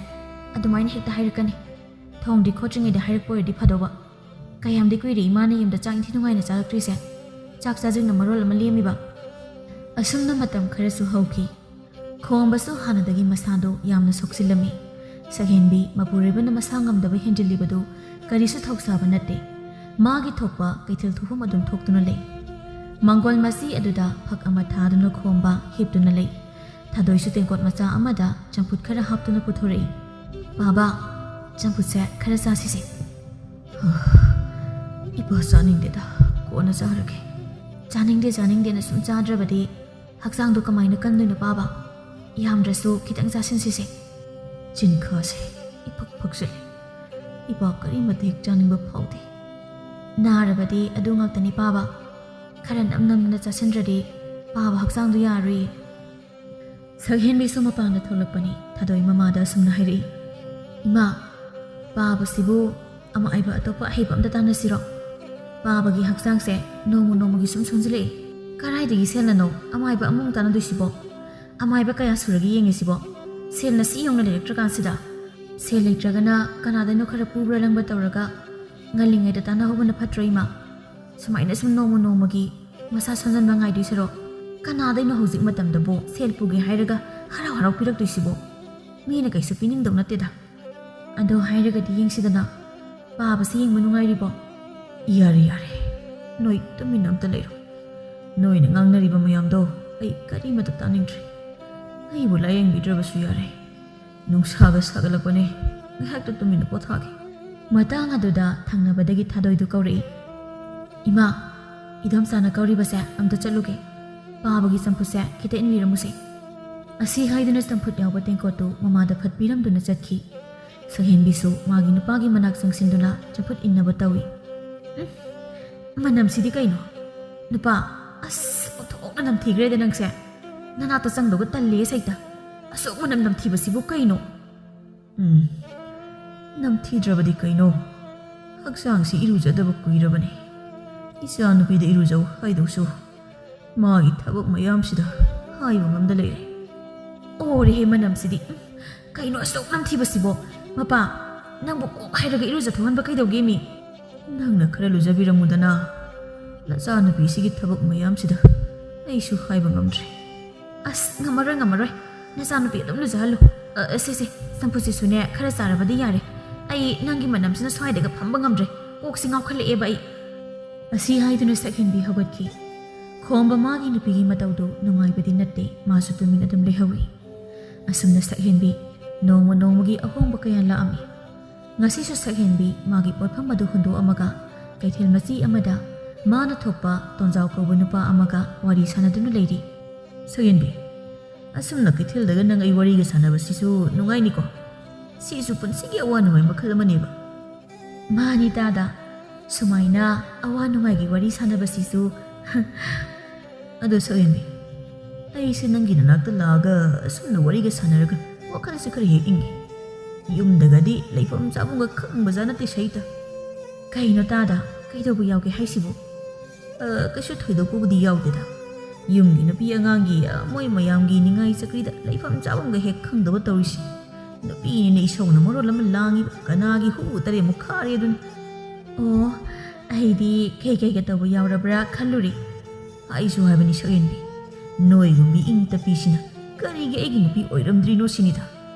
ꯑꯗꯨꯃꯥꯏꯅ ꯍꯦꯛꯇ ꯍꯥꯏꯔꯛꯀꯅꯤ꯫ ꯊꯣꯡꯗ꯭ꯔꯤ ꯈꯣꯠꯇ꯭ꯔꯤꯉꯩꯗ ꯍꯥꯏꯔꯛꯄ ꯑꯣꯏꯔꯗꯤ ꯐꯗꯧꯕ꯫ ꯀꯌꯥꯝꯗꯤ ꯀꯨꯏꯔꯦ ꯏꯃꯥꯅ ꯌꯨꯝꯗ ꯆꯥꯛ ꯏꯟꯊꯤ ꯅꯨꯡꯉꯥꯏꯅ ꯆꯥꯔꯛꯇ꯭ꯔꯤꯁꯦ꯫ ꯆꯥꯛ ꯆꯥꯖꯤꯡꯅ ꯃꯔꯣꯜ ꯑꯃ ꯂꯦꯝꯃꯤꯕ꯫ ꯑꯁꯨꯝꯅ ꯃꯇꯝ ꯈꯔꯁꯨ ꯍꯧꯈꯤ꯫ ꯈꯣꯝꯕꯁꯨ ꯍꯥꯟꯅꯗꯒꯤ ꯃꯁꯥꯗꯣ ꯌꯥꯝꯅ ꯁꯣꯛꯆꯤꯜꯂꯝꯃꯤ꯫ ꯁꯛꯍꯦꯟꯕꯤ ꯃꯄꯨꯔꯣꯏꯕꯅ ꯃꯁꯥ ꯉꯝꯗꯕ ꯍꯦꯟꯖꯤꯜꯂꯤꯕꯗꯨ ꯀꯔꯤꯁꯨ ꯊꯧꯁꯥꯕ ꯅꯠꯇꯦ꯫ ꯃꯥꯒꯤ ꯊꯣꯛꯄ ꯀꯩꯊꯦꯜ ꯊꯣꯛꯐꯝ ꯑꯗꯨꯝ ꯊꯣꯛꯇꯨꯅ ꯂꯩ꯫ ꯃꯥꯡꯒꯣꯜ ꯃꯆꯤ ꯑꯗꯨꯗ ꯐꯛ ꯑꯃ ꯊꯥꯗꯨꯅ ꯈꯣꯝꯕ ꯍꯤꯞꯇꯨꯅ ꯂꯩ꯫ ꯊꯥꯗꯣꯏꯁꯨ ꯇꯦꯡꯀꯣꯠ ꯃꯆꯥ ꯑꯃꯗ ꯆꯝꯐꯨꯠ ꯈꯔ ꯍꯥꯞꯇꯨꯅ ꯄꯨꯊꯣꯔꯛꯏ꯫ "ꯄꯥꯕ, ꯆꯝꯐꯨꯠꯁꯦ ꯈꯔ ꯆꯥꯁꯤꯁꯦ꯫" "ꯏꯄꯥ ꯆꯥꯅꯤꯡꯗꯦꯗ, ꯀꯣꯟꯅ ꯆꯥꯔꯒꯦ꯫" "ꯆꯥꯅꯤꯡꯗꯦ ꯆꯥꯅꯤꯡꯗꯦꯅ ꯁꯨꯝ ꯆꯥꯗ꯭ꯔꯕꯗꯤ ꯍꯛꯆꯥꯡꯗꯣ ꯀꯃꯥꯏꯅ ꯀꯟꯗꯣꯏꯅꯣ ꯄꯥꯕ? ꯌꯥꯝꯗ꯭ꯔꯁꯨ ꯈꯤꯇꯪ ꯆꯥꯁꯤꯟꯁꯤꯁꯦ꯫" "ꯆꯤꯟꯈꯥꯁꯦ ꯏꯄꯛ ꯄꯛꯁꯤꯜꯂꯦ꯫ ꯏꯄꯥ ꯀꯔꯤꯃꯠꯇ ꯍꯦꯛ ꯆꯥꯅꯤꯡꯕ ꯐꯥꯎꯗꯦ꯫ ꯅꯥꯔꯕꯗꯤ ꯑꯗꯨ ꯉꯥꯛꯇꯅꯤ ꯄꯥꯕ꯫ ꯈꯔ ꯅꯝ ꯅꯝꯅ ꯆꯥꯁꯤꯟꯗ꯭ꯔꯗꯤ ꯄꯥꯕ ꯍꯛꯆꯥꯡꯗꯣ ꯌꯥꯔꯣꯏꯌꯦ꯫" ꯁꯛꯍꯦꯟꯕꯤꯁꯨ ꯃꯄꯥꯟꯗ ꯊꯣꯛꯂꯛꯄꯅꯤ꯫ ꯊꯥꯗꯣꯏ ꯃꯃꯥꯗ ꯑꯁꯨꯝꯅ ꯍꯥꯏꯔꯛꯏ, "ꯏꯃꯥ, ꯄꯥꯕꯁꯤꯕꯨ ꯑꯃꯥꯏꯕ ꯑꯇꯣꯞꯄ ꯑꯍꯩꯕ ꯑꯝꯇ ꯇꯥꯟꯅꯁꯤꯔꯣ? ꯄꯥꯕꯒꯤ ꯍꯛꯆꯥꯡꯁꯦ ꯅꯣꯡꯃ ꯅꯣꯡꯃꯒꯤ ꯁꯨꯝ ꯁꯣꯟꯖꯤꯜꯂꯛꯏ꯫ ꯀꯔꯥꯏꯗꯒꯤ ꯁꯦꯜꯅꯅꯣ ꯑꯃꯥꯏꯕ ꯑꯃꯃꯨꯛ ꯇꯥꯟꯅꯗꯣꯏꯁꯤꯕꯣ? ꯑꯃꯥꯏꯕ ꯀꯌꯥ ꯁꯨꯔꯒꯦ ꯌꯦꯡꯉꯤꯁꯤꯕꯣ? ꯁꯦꯜꯅ ꯁꯤ ꯌꯧꯅ ꯂꯩꯔꯛꯇ꯭ꯔꯀꯥꯟꯁꯤꯗ?" "ꯁꯦꯜ ꯂꯩꯇ꯭ꯔꯒꯅ ꯀꯅꯥꯗꯩꯅꯣ ꯈꯔ ꯄꯨꯕ꯭ꯔꯥ ꯂꯪꯕ ꯇꯧꯔꯒ ꯉꯜꯂꯤꯉꯩꯗ ꯇꯥꯟꯅꯍꯧꯕꯅ ꯐꯠꯇ꯭ꯔꯣ ꯏꯃꯥ? ꯁꯨꯃꯥꯏꯅ ꯁꯨꯝ ꯅꯣꯡꯃ ꯅꯣꯡꯃꯒꯤ ꯃꯁꯥ ꯁꯣꯟꯖꯟꯕ ꯉꯥꯏꯗꯣꯏ ꯁꯔꯨꯛ, ꯀꯅꯥꯗꯩꯅꯣ ꯍꯧꯖꯤꯛ ꯃꯇꯝꯗꯕꯨ ꯁꯦꯜ ꯄꯨꯒꯦ ꯍꯥꯏꯔꯒ ꯍꯔꯥꯎ ꯍꯔꯥꯎ ꯄꯤꯔꯛꯇꯣꯏꯁꯤꯕꯣ? ꯃꯤꯅ ꯀꯩꯁꯨ ꯄꯤꯅꯤꯡꯗꯧ ꯅꯠꯇꯦꯗ꯫" ꯑꯗꯣ ꯍꯥꯏꯔꯒꯗꯤ ꯌꯦꯡꯁꯤꯗꯅ, ꯄꯥꯕꯁꯤ ꯌꯦꯡꯕ ꯅꯨꯡꯉꯥꯏꯔꯤꯕꯣ? ꯌꯥꯔꯦ, ꯌꯥꯔꯦ, ꯅꯣꯏ ꯇꯨꯃꯤꯟꯅ ꯑꯝꯇ ꯂꯩꯔꯣ꯫ ꯅꯣꯏꯅ ꯉꯥꯡꯅꯔꯤꯕ ꯃꯌꯥꯝꯗꯣ ꯑꯩ ꯀꯔꯤꯃꯇ ꯇꯥꯅꯤꯡꯗ꯭ꯔꯦ꯫ ꯑꯩꯕꯨ ꯂꯥꯌꯦꯡꯕꯤꯗ꯭ꯔꯕꯁꯨ ꯌꯥꯔꯦ꯫ ꯅꯨꯡꯁꯥꯒ ꯁꯥꯒꯠꯂꯛꯄꯅꯦ, ꯉꯥꯏꯍꯥꯛꯇ ꯇꯨꯃꯤꯟꯅ ꯄꯣꯊꯥꯒꯦ꯫ ꯃꯇꯥꯡ ꯑꯗꯨꯗ ꯊꯪꯅꯕꯗꯒꯤ ꯊꯥꯗꯣꯏꯗꯨ ꯀꯧꯔꯛꯏ, "ꯏꯃꯥ, ꯏꯗꯣꯝꯆꯥꯅ ꯀꯧꯔꯤꯕꯁꯦ ꯑꯝꯇ ꯆꯠꯂꯨꯒꯦ꯫ ꯄꯥꯕꯒꯤ ꯆꯝꯐꯨꯠꯁꯦ ꯈꯤꯇ ꯏꯟꯕꯤꯔꯝꯃꯨꯁꯦ꯫" ꯑꯁꯤ ꯍꯥꯏꯗꯨꯅ ꯆꯝꯐꯨꯠ ꯌꯥꯎꯕ ꯇꯦꯡꯀꯣꯠꯇꯨ ꯃꯃꯥꯗ ꯐꯠ ꯄꯤꯔꯝꯗꯨꯅ ꯆꯠꯈꯤ꯫ ꯁꯛꯍꯦꯟꯕꯤꯁꯨ ꯃꯥꯒꯤ ꯅꯨꯄꯥꯒꯤ ꯃꯅꯥꯛ ꯆꯪꯁꯤꯟꯗꯨꯅ ꯆꯝꯐꯨꯠ ꯏꯟꯅꯕ ꯇꯧꯏ꯫ "ꯎꯝ, ꯃꯅꯝꯁꯤꯗꯤ ꯀꯩꯅꯣ? ꯅꯨꯄꯥ, ꯑꯁ, ꯑꯣꯟꯊꯣꯛꯅ ꯅꯝꯊꯤꯈ꯭ꯔꯦꯗ ꯅꯪꯁꯦ꯫ ꯅꯅꯥꯛꯇ ꯆꯪꯗꯧꯒ ꯇꯜꯂꯦ ꯁꯩꯇ꯫ ꯑꯁꯨꯛ ꯃꯅꯝ ꯅꯝꯊꯤꯕꯁꯤꯕꯨ ꯀꯩꯅꯣ?" "ꯎꯝ, ꯅꯝꯊꯤꯗ꯭ꯔꯕꯗꯤ ꯀꯩꯅꯣ? ꯍꯛꯆꯥꯡꯁꯤ ꯏꯔꯨꯖꯗꯕ ꯀꯨꯏꯔꯕꯅꯤ꯫ ꯏꯆꯥ ꯅꯨꯄꯤꯗ ꯏꯔꯨꯖꯧ ꯍꯥꯏꯗꯧꯁꯨ ꯃꯥꯒꯤ ꯊꯕꯛ ꯃꯌꯥꯝꯁꯤꯗ ꯍꯥꯏꯕ ꯉꯝꯗ ꯂꯩꯔꯦ꯫ ꯑꯣꯔꯦꯍꯦ ꯃꯅꯝꯁꯤꯗꯤ꯫ ꯎꯝ, ꯀꯩꯅꯣ ꯑꯁꯨꯛ ꯅꯝꯊꯤꯕꯁꯤꯕꯣ? ꯃꯄꯥ, ꯅꯪꯕꯨ ꯀꯣꯛ ꯍꯥꯏꯔꯒ ꯏꯔꯨꯖꯊꯣꯛꯍꯟꯕ ꯀꯩꯗꯧꯒꯦ ꯃꯤ?" "ꯅꯪꯅ ꯈꯔ ꯂꯨꯖꯕꯤꯔꯝꯃꯨꯗꯅ꯫ ꯅꯆꯥꯅꯨꯄꯤꯁꯤꯒꯤ ꯊꯕꯛ ꯃꯌꯥꯝꯁꯤꯗ ꯑꯩꯁꯨ ꯍꯥꯏꯕ ꯉꯝꯗ꯭ꯔꯦ꯫" "ꯑꯁ, ꯉꯝꯃꯔꯣꯏ, ꯉꯝꯃꯔꯣꯏ꯫ ꯅꯆꯥꯅꯨꯄꯤ ꯑꯗꯨꯝ ꯂꯨꯖꯍꯜꯂꯨ꯫ ꯑ, ꯑ, ꯁꯦ, ꯁꯦ, ꯆꯝꯐꯨꯠꯁꯤꯁꯨꯅꯦ, ꯈꯔ ꯆꯥꯔꯕꯗꯤ ꯌꯥꯔꯦ꯫ ꯑꯩ ꯅꯪꯒꯤ ꯃꯅꯝꯁꯤꯅ ꯁ꯭ꯋꯥꯏꯗꯒ ꯐꯝꯕ ꯉꯝꯗ꯭ꯔꯦ꯫ ꯀꯣꯛꯁꯤ ꯉꯥꯎꯈꯠꯂꯛꯑꯦꯕ ꯑꯩ꯫" ꯑꯁꯤ ꯍꯥꯏꯗꯨꯅ ꯁꯛꯍꯦꯟꯕꯤ ꯍꯧꯒꯠꯈꯤ꯫ ꯈꯣꯝꯕ ꯃꯥꯒꯤ ꯅꯨꯄꯤꯒꯤ ꯃꯇꯧꯗꯨ ꯅꯨꯡꯉꯥꯏꯕꯗꯤ ꯅꯠꯇꯦ, ꯃꯥꯁꯨ ꯇꯨꯃꯤꯟ ꯑꯗꯨꯝ ꯂꯩꯍꯧꯏ꯫ ꯑꯁꯨꯝꯅ ꯁꯛꯍꯦꯟꯕꯤ ꯅꯣꯡꯃ ꯅꯣꯡꯃꯒꯤ ꯑꯍꯣꯡꯕ ꯀꯌꯥ ꯂꯥꯛꯑꯝꯃꯤ꯫ ꯉꯁꯤꯁꯨ ꯁꯛꯍꯦꯟꯕꯤ ꯃꯥꯒꯤ ꯄꯣꯠꯐꯝ ꯑꯗꯨ ꯍꯨꯟꯗꯣꯛꯑꯝꯃꯒ ꯀꯩꯊꯦꯜ ꯃꯆꯤ ꯑꯃꯗ ꯃꯥꯅ ꯊꯣꯛꯄ ꯇꯣꯟꯖꯥꯎ ꯀꯧꯕ ꯅꯨꯄꯥ ꯑꯃꯒ ꯋꯥꯔꯤ ꯁꯥꯟꯅꯗꯨꯅ ꯂꯩꯔꯤ꯫ "ꯁꯛꯍꯦꯟꯕꯤ, ꯑꯁꯨꯝꯅ ꯀꯩꯊꯦꯜꯗꯒ ꯅꯪ ꯑꯩ ꯋꯥꯔꯤꯒ ꯁꯥꯟꯅꯕꯁꯤꯁꯨ ꯅꯨꯡꯉꯥꯏꯅꯤꯀꯣ? ꯁꯤꯁꯨ ꯄꯨꯟꯁꯤꯒꯤ ꯑꯋꯥ ꯅꯨꯡꯉꯥꯏ ꯃꯈꯜ ꯑꯃꯅꯦꯕ꯫" "ꯃꯥꯅꯤ ꯇꯥꯗ, ꯁꯨꯃꯥꯏꯅ ꯑꯋꯥ ꯅꯨꯡꯉꯥꯏꯒꯤ ꯋꯥꯔꯤ ꯁꯥꯟꯅꯕꯁꯤꯁꯨ꯫" "ꯑꯗꯣ ꯁꯛꯍꯦꯟꯕꯤ, ꯑꯩꯁꯦ ꯅꯪꯒꯤ ꯅꯅꯥꯛꯇ ꯂꯥꯛꯑꯒ ꯑꯁꯨꯝꯅ ꯋꯥꯔꯤꯒ ꯁꯥꯟꯅꯔꯒ ꯋꯥꯈꯜꯁꯦ ꯈꯔ ꯍꯦꯛ ꯏꯪꯉꯦ꯫ ꯌꯨꯝꯗꯒꯗꯤ ꯂꯩꯐꯝ ꯆꯥꯐꯝꯒ ꯈꯪꯕꯖꯥꯠ ꯅꯠꯇꯦ ꯁꯩꯇ꯫" "ꯀꯩꯅꯣ ꯇꯥꯗ, ꯀꯩꯗꯧꯕ ꯌꯥꯎꯒꯦ ꯍꯥꯏꯁꯤꯕꯨ?" "ꯑ, ꯀꯩꯁꯨ ꯊꯣꯏꯗꯣꯛꯄꯕꯨꯗꯤ ꯌꯥꯎꯗꯦꯗ꯫ ꯌꯨꯝꯒꯤ ꯅꯨꯄꯤ ꯑꯉꯥꯡꯒꯤ, ꯑ, ꯃꯣꯏ ꯃꯌꯥꯝꯒꯤ ꯅꯤꯡꯉꯥꯏ ꯆꯀ꯭ꯔꯤꯗ ꯂꯩꯐꯝ ꯆꯥꯐꯝꯒ ꯍꯦꯛ ꯈꯪꯗꯕ ꯇꯧꯔꯤꯁꯤ꯫ ꯅꯨꯄꯤꯅꯤꯅ ꯏꯁꯧꯅ ꯃꯔꯣꯜ ꯑꯃ ꯂꯥꯡꯉꯤꯕ, ꯀꯅꯥꯒꯤ ꯍꯨ ꯇꯔꯦꯠꯃꯨꯛ ꯈꯥꯔꯦ ꯑꯗꯨꯅꯤ꯫" "ꯑꯣ, ꯑꯩꯗꯤ ꯀꯩ ꯀꯩꯒ ꯇꯧꯕ ꯌꯥꯎꯔꯕ꯭ꯔꯥ ꯈꯜꯂꯨꯔꯦ꯫" "ꯑꯩꯁꯨ ꯍꯥꯏꯕꯅꯤ ꯁꯛꯍꯦꯟꯕꯤ, ꯅꯣꯏꯒꯨꯝꯕꯤ ꯏꯪ ꯇꯞꯄꯤꯁꯤꯅ ꯀꯔꯤꯒꯤ ꯑꯩꯒꯤ ꯅꯨꯄꯤ ꯑꯣꯏꯔꯝꯗ꯭ꯔꯤꯅꯣ ꯁꯤꯅꯤꯗ